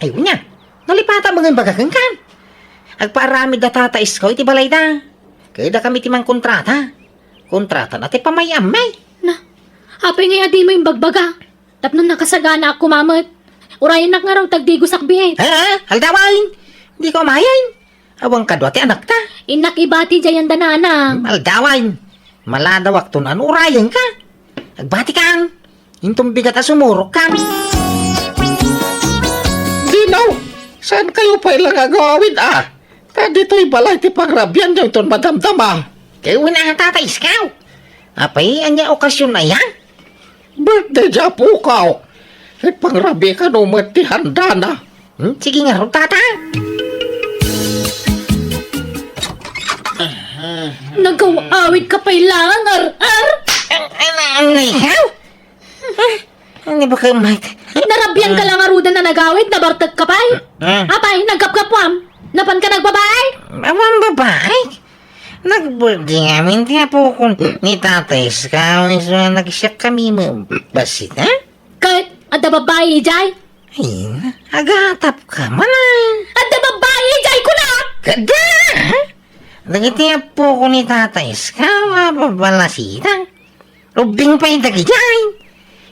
Ay, unya. Nalipata mangan baga kenka. Agpaaramid da tata Isko iti balay da. Kayda kami ti mangkontrata. Kontrata na ti pamay-am, may. Na, apay ngay a dimo imbagbaga? Tapno nakasagana a kumamet. Urayennak ngarud ta agdigosak biit. Ha? Aldawan! Di ko umayen. Awan kadua ti anakta. Innak ibati diay anda nanang. Aldawan! Maladawak ton ano urayenka. Agbatikan! Inton bigat a sumurokkan. Dinaw! Saan kayo pay lang agawid, ah? Ta ditoy balay ti pangrabianyo inton madamdama. Kay una nga tata Isko. Apay, ania okasyon aya? Birthday di apokaw. Ipangrabikan no met ti handana. Hmm? Sige ngarud, tata. Nagaw-awid ka pay lang, ar-ar! An-, an-, ano ikaw? Ano ba kayo, Mike? Narabian ka lang arudan a nagawid, nabartek ka pay? Ah. Apay, nagkapkapwam? Napan ka nagbabae? Awan babae. Nag-birthday ngamin ti apokon ni Tatay Isko, isu a nagsiak kami mabassit, ha? Ket, adda babae idiay? Ay, agatap ka man, ay. Adda babae idiay, kuna! Kada! Dagiti apokon ni Tatay Isko, a babalasitang. Ubbing pay dagidiay.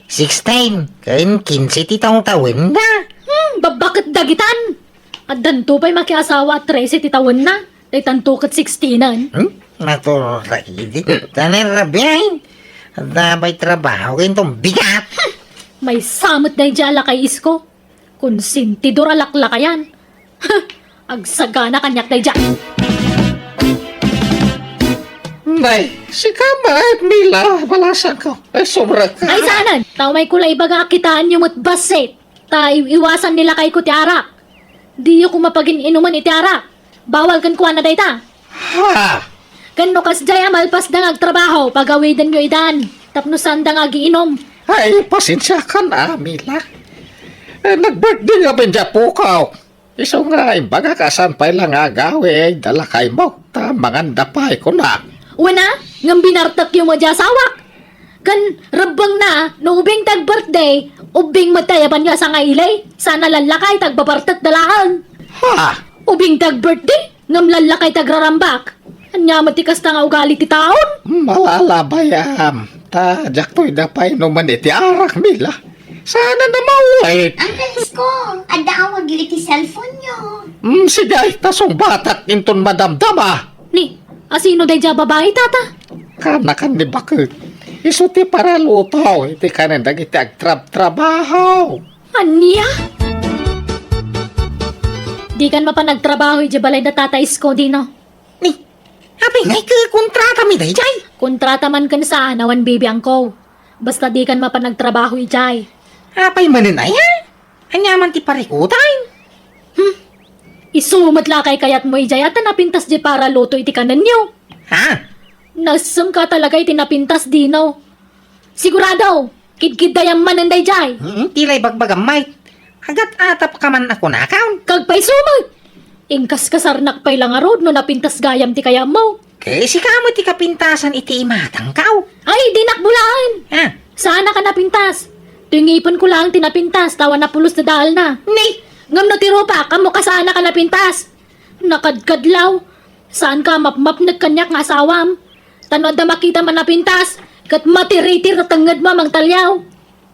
Sixteen, ken kinse ti tawtawenda. Hmm, babbaket dagitan. Addanto pay makiasawa a trese ti tawenna. Daytanto ket sixteenan. Hmm? Naturta idi. Tanay rabiay. Adda pay trabaho, ken tong bigat. Maysa met daydiay a lakay Isko. Konsentidor a laklakayan. Agsagana kaniak daydiay. Nay, sika met, Mila, balasangko. Ay, sobra ka. Ay, saanen. Ta umayko la ibaga a kitaenyo met bassit. Ta i-, iwasan ni lakayko ti arak. Diyo koma pagin-inumen iti arak. Bawal kenkuana dayta. Ha? Ken no kasdiay a malpasda nga agtrabaho, pagawidenyo idan. Tapno saanda nga agiinum. Ay, pasensiakan, a, Mila. Eh, nag-birthday ngamin di apokaw. Isu nga imbagak a saan pay la nga agawid da lakaymo, ta manganda pay kunak. Wen a, ngem binartekyo met di asawak. Ken rebbengna, no ubing ti ag-birthday, ubing met ti ayabanyo a sangaili, saan a lallakay ti agbabartek da laeng. Ha? Ubing ti ag-birthday, ngem lallakay ti agrarambak. Ania met ti kasta nga ugali ti taon? Malalabayam, ta diakto ida painumen iti arak, Mila. Saan a namawit. Uncle Isko, adda awagyo iti cellphone-yo. Mm, sige, ay, ta sungbatak inton madamdama. Ni, asino daydiay a babai, tata? Kanakan ni baket. Isu ti paraluto iti kanen dagiti agtrabtrabaho. Ania? Dikan mapan agtrabaho idiay balay da tata Isko, Dino. Ni, apay ngay ket kontratami daydiay? Kontrata man ken saan, awan bibiangko. Basta dikan mapan agtrabaho idiay. Apay manen aya? Ania man ti parikutan? Hmm. Isu met la a kaykayatmo idiay a ta napintas diay paraluto iti kanenyo. Ha? Nasemka talaga iti napintas, Dino. Sigurado, kidkiddayam manen daydiay. Mm, ti la ibagbagam, Mike. Agat-atap ka man a kunakon. Kagpayso met. Inkaskasarnak pay la ngarud no napintas gayam ti kayatmo. Ket sika met ti kapintasan iti imatangko. Ay, dinak bulaen. Ah. Saannak a napintas. Ti ngipenko laeng ti napintas, ta awan a pulos ti daalna. Ni? Ngem no ti rupak, ammoka saannak a napintas. Nakadkadlaw. Saanka a mapmapnek kaniak nga asawam. Ta no adda makitam a napintas, ket matiritir ti tengngedmo a mangtaliaw.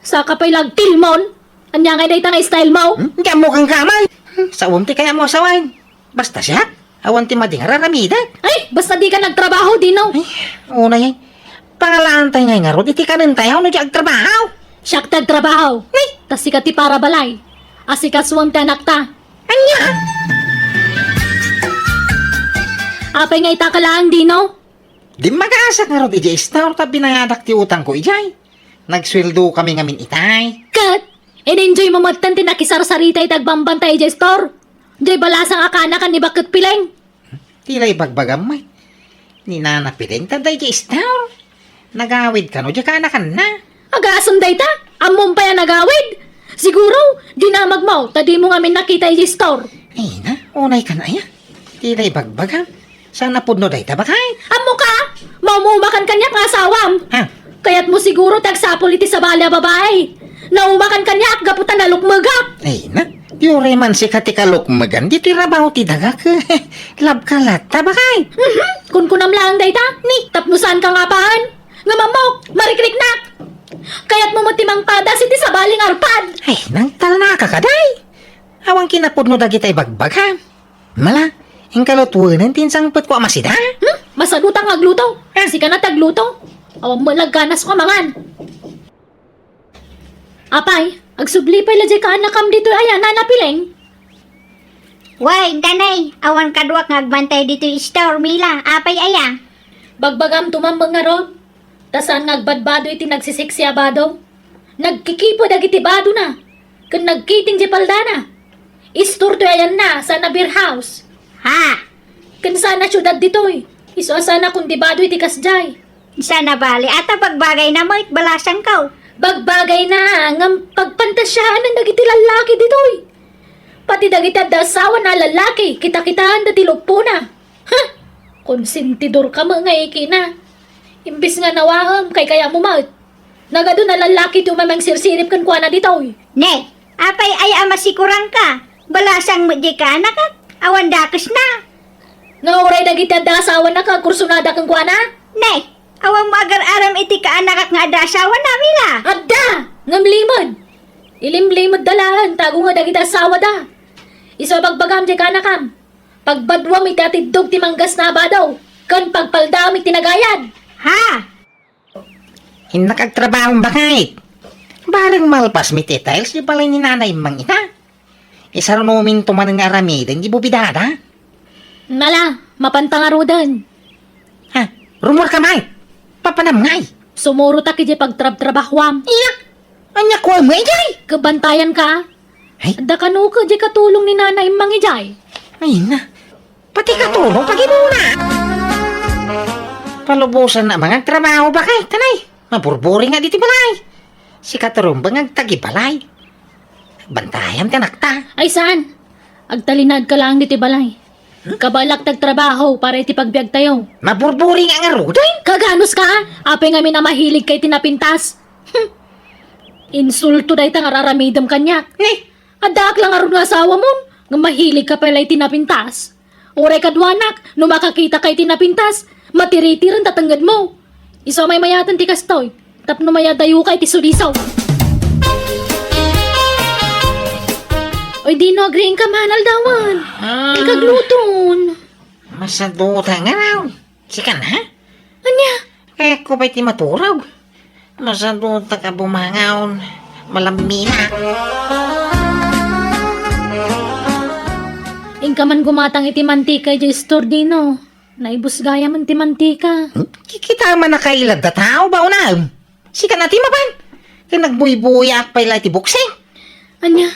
Saka pay la agtilmon. Ania ngay dayta nga style mo? Hmm? Diak ammo kenka, Mike. Saom ti kayatmo a sawen. Basta siak, awan ti madi nga ar-aramidek. Ay, basta dikan agtrabaho, Dino. Ay, unay, ay. Pangalaantay ngay ngarud iti kanentayo no di agtrabaho. Siak ti agtrabaho. Ni? Ta sika ti parabalay. Asikasuem ti anakta. Ania? Apay nga ita ka laeng, Dino? Dimmagasak ngarud idiay store ta binayadak ti utangko idiay. Nagsueldo kami ngamin itay. Ket, in-enjoy mo metten ti nakisarsarita iti agbambantay idiay store. Diay balasang a kanakan ni Baket Pileng. Ti la ibagbagam met. Ni Nana Pileng ta daydiay store. Nagawid kano diay kaanakanna? Agasem dayta? Ammom pay a nagawid? Siguro, dinamagmo ta dimo ngamin nakita idiay store. Ay na, unay kan aya. Dita ibagbagam. Saan a pudno dayta, baket? Ammoka, maumumakan kaniak nga asawam. Ha? Kayatmo siguro ti agsapul iti sabali a babai. Naumakan kaniak gapu ta nalukmegak. Ay na, uray man sika ti kalukmegan, ditoy rabaw ti dagak. Labka latta, baket? Mhm, kunkunam laeng dayta. Ni, tapno saanka nga apaen. Ngem ammok, marikriknak. Kayatmo met ti mangpadas iti sabali nga arpad. Ay, nangtalnaka kadi. Awan kinapudno dagita ibagbagam. Mala, inka lutuenen ti insangpetko a masida? Hmm? Masadutak nga agluto. Ah. Sika na ti agluto. Awan met la ganasko a mangan. Apay, agsubli pay la diay kaanakam ditoy aya, Nana Piling? Wen, Nanay, awan kaduak nga agbantay ditoy store, Mila. Apay aya? Bagbagam tumambeng ngarud. Ta saan nga agbadbado iti nagsisiksi a bado? Nagkikipo dagiti badona, ken nagkiting diay paldana. Istor toy ayanna, saan a beer house. Ha? Ken saan a siudad ditoy. Isu a saan a kundibado iti kasdiay. Saan a bale, ata bagbagayna met, balasangko. Bagbagayna, ngem pagpantasiaen dagiti lallaki ditoy. Pati dagiti adda asawana a lallaki, kitakitaanda ti luppona. Huh! Konsentidorka met nga ikina. Imbes nga nawaem, kaykayatmo met. Nagadu a lallaki ti umay mangsirsirip kenkuana ditoy. Ne, apay aya a masikurangka? Balasang met diay kaanakak, awan dakesna. Nga uray dagiti adda asawana nga agkursunada kenkuana? Ne, awan mo agar-aram iti kaanakak nga adda asawana, Mila? Adda! Ngem limed! Ilimlimedda laeng, tago nga dagiti asawada. Isu a bagbagam diay kaanakam. Pagbaduam iti atiddog ti manggasna a bado, ken pagpaldaam iti nagayad. Ha? Innak agtrabaho, baket. Bareng malpas mi ti tiles di balay ni Nanay Mang ita. Isarunominto manen nga aramiden di bubidada. Mala, mapanta ngaruden. Ha? Rumor ka, Mike? Papanam ngay? Sumurotak idiay pagtrabtrabahoam. Iya? Ania kuam nga idiay? Kabantayan ka? Ay? Adda kano ka diay katulong ni Nana Immang idiay? Ay na. Pati katulong, pagimuna. Palubosan na mangagtrabaho, baket, tanay. Maburburi nga diti balay. Sika ti rumbeng nga agtagibalay. Bantayam ti anakta. Ay, saan? Agtalinaed ka laeng diti balay. Hmm? Kabaelak ti agtrabaho para iti pagbiagtayo. Maburburi nga ngaruden? Kaganos ka? Apay ngamin a mahilig ka iti napintas? Hmm. Insulto dayta nga ar-aramidem kaniak. Ni? Addaak la ngarud nga asawamon, nga mahilig ka pay la iti napintas. Uray kaduanak, no makakita ka iti napintas, matiritiren ta tengngedmo. Isu a maymayaten ti kastoy, tapno mayadayoka iti sulisaw. Oy, Dino, agriingka man, aldawan. Ah. Inka agluton. Masaduta nga raw. Sika na? Ania? Kayatko pay ti maturog. Masadutak a bumangon. Malammina. Inka man gumatang iti mantika idiay istor, Dino. Naibus gayam ti mantika. Hmm? Kikita man a kailad da tao ba unam? Sika na ti mapan. Ken nagbuybuyaak pay la iti boksing. Ania?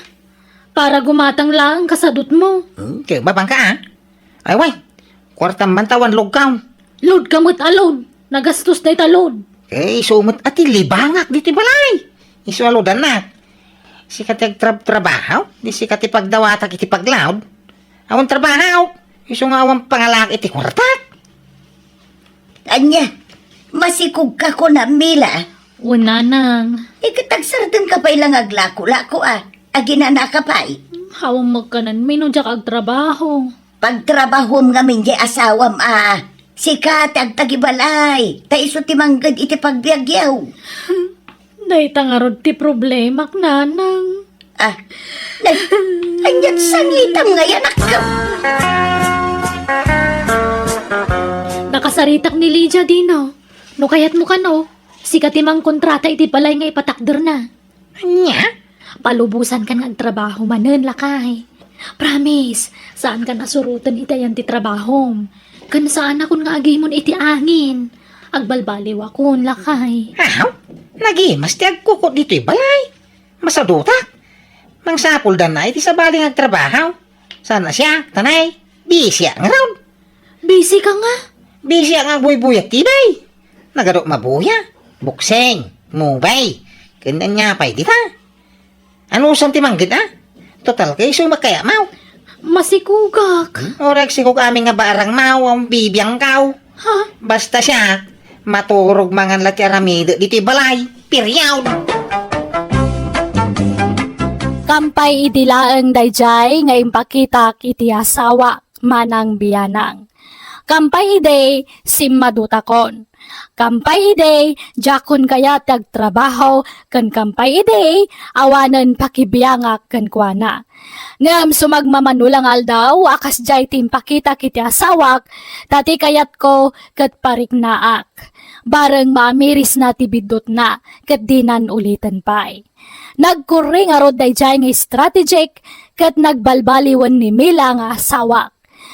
Para gumatang laeng kasadutmo. Hmm, ket mapanka, ah? Ay, way. Kuartam man ta awan load ka. Load ka met a load. Nagastos dayta load. Eh, isu met a ti libangak ditoy balay. Isu a loadannak. Sika ti agtrab-trabaho, di sika ti pagdawatak iti paglaod. Awan trabaho. Isu nga awan pangalak iti kuartak. Ania, masikog ka kuna, Mila? O, Nanang. Iket agsarden ka pay la nga aglako-lako, a. Aginana ka pay? Awan magkanan, Mino, diak agtrabaho. Pagtrabahom ngamin diay asawam a sika ti agtagibalay, ta isu ti mangged iti pagbiagyo. Dayta ngarud ti problemak, Nanang. Ah, na-, ania't sangitam nga anak ka? Nakasaritak ni Lydia, Dino. No kayatmo kano, sika ti mangkontrata iti balay nga ipatakderna. Ania? Palubosankan nga agtrabaho manen, lakay. Promise, saankan a suroten iti ayan ti trabahom. Ken saanakon nga agimon iti angin. Agbalbaliwakon, lakay. Aw, nagimas ti agkukot ditoy balay. Masadutak. Mangsapuldan na iti sabali nga agtrabaho. Saan a siak, tanay? Busy-ak ngarud. Busy ka nga? Busy-ak nga agbuybuyak ti bay. Nagadu mabuya, bukseng, mubay, ken ania pay dita? Anusam ti mangged a? Total kayso makayamaw. Masikugak. Hmm? Orag sikog amin nga barang maw, ang bibiang kaw. Ha? Basta siya, maturog mangan la ti aramide ditoy balay. Period. Kampay idi laeng dayjay nga impakitak iti asawak, manang bianang. Kampay idi simmadutakon. Kampay idi diakon kayat ti agtrabaho, ken kampay idi awanen pakibiangak kenkuana. Ngem sumagmamano la nga aldaw a kasdiay ti impakitak iti asawak, ta ti kayatko ket pariknaak. Bareng maamirisna ti biddutna, ket dinan uliten pay. Nagkurri ngarud dayjay nga strategic ket nagbalbaliwen ni Mila nga asawak.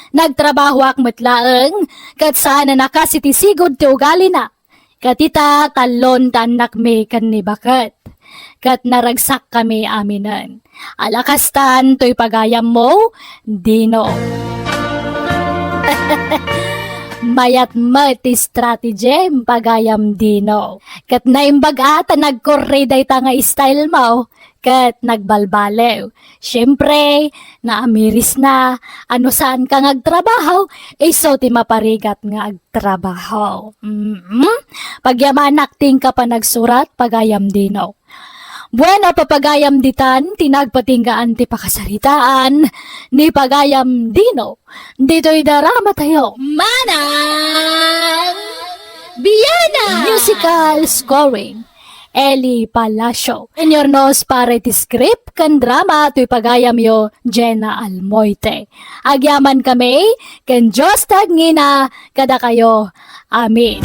Nagtrabahoak met laeng ket saanen a kas iti sigud ti ugalina. Ket ita, tallon ti annakmi ken ni baket. Ket naragsakkami aminen. Ala kastan toy pagayammo, Dino. Mayat met ti strategy, pagayam Dino. Ket naimbag a ta nagkurri dayta nga style mo, ket nagbalbaliw. Siempre, naamirisna, ano saan ka nga agtrabaho, isu ti maparigat nga agtrabaho. Mm-mm. Pagyamanak ti inka panagsurat, pagayam Dino. Bueno, papagayam ditan, ti nagpatinggaan ti pakasaritaan ni pagayam Dino. Ditoy drama tayo. Manang Biana! Musical scoring, Eli Palacio. Senior nos para iti script ken drama toy pagayamyo, Jenna Almoite. Agyaman kami, ken Dios ti agngina kadakayo. Amen.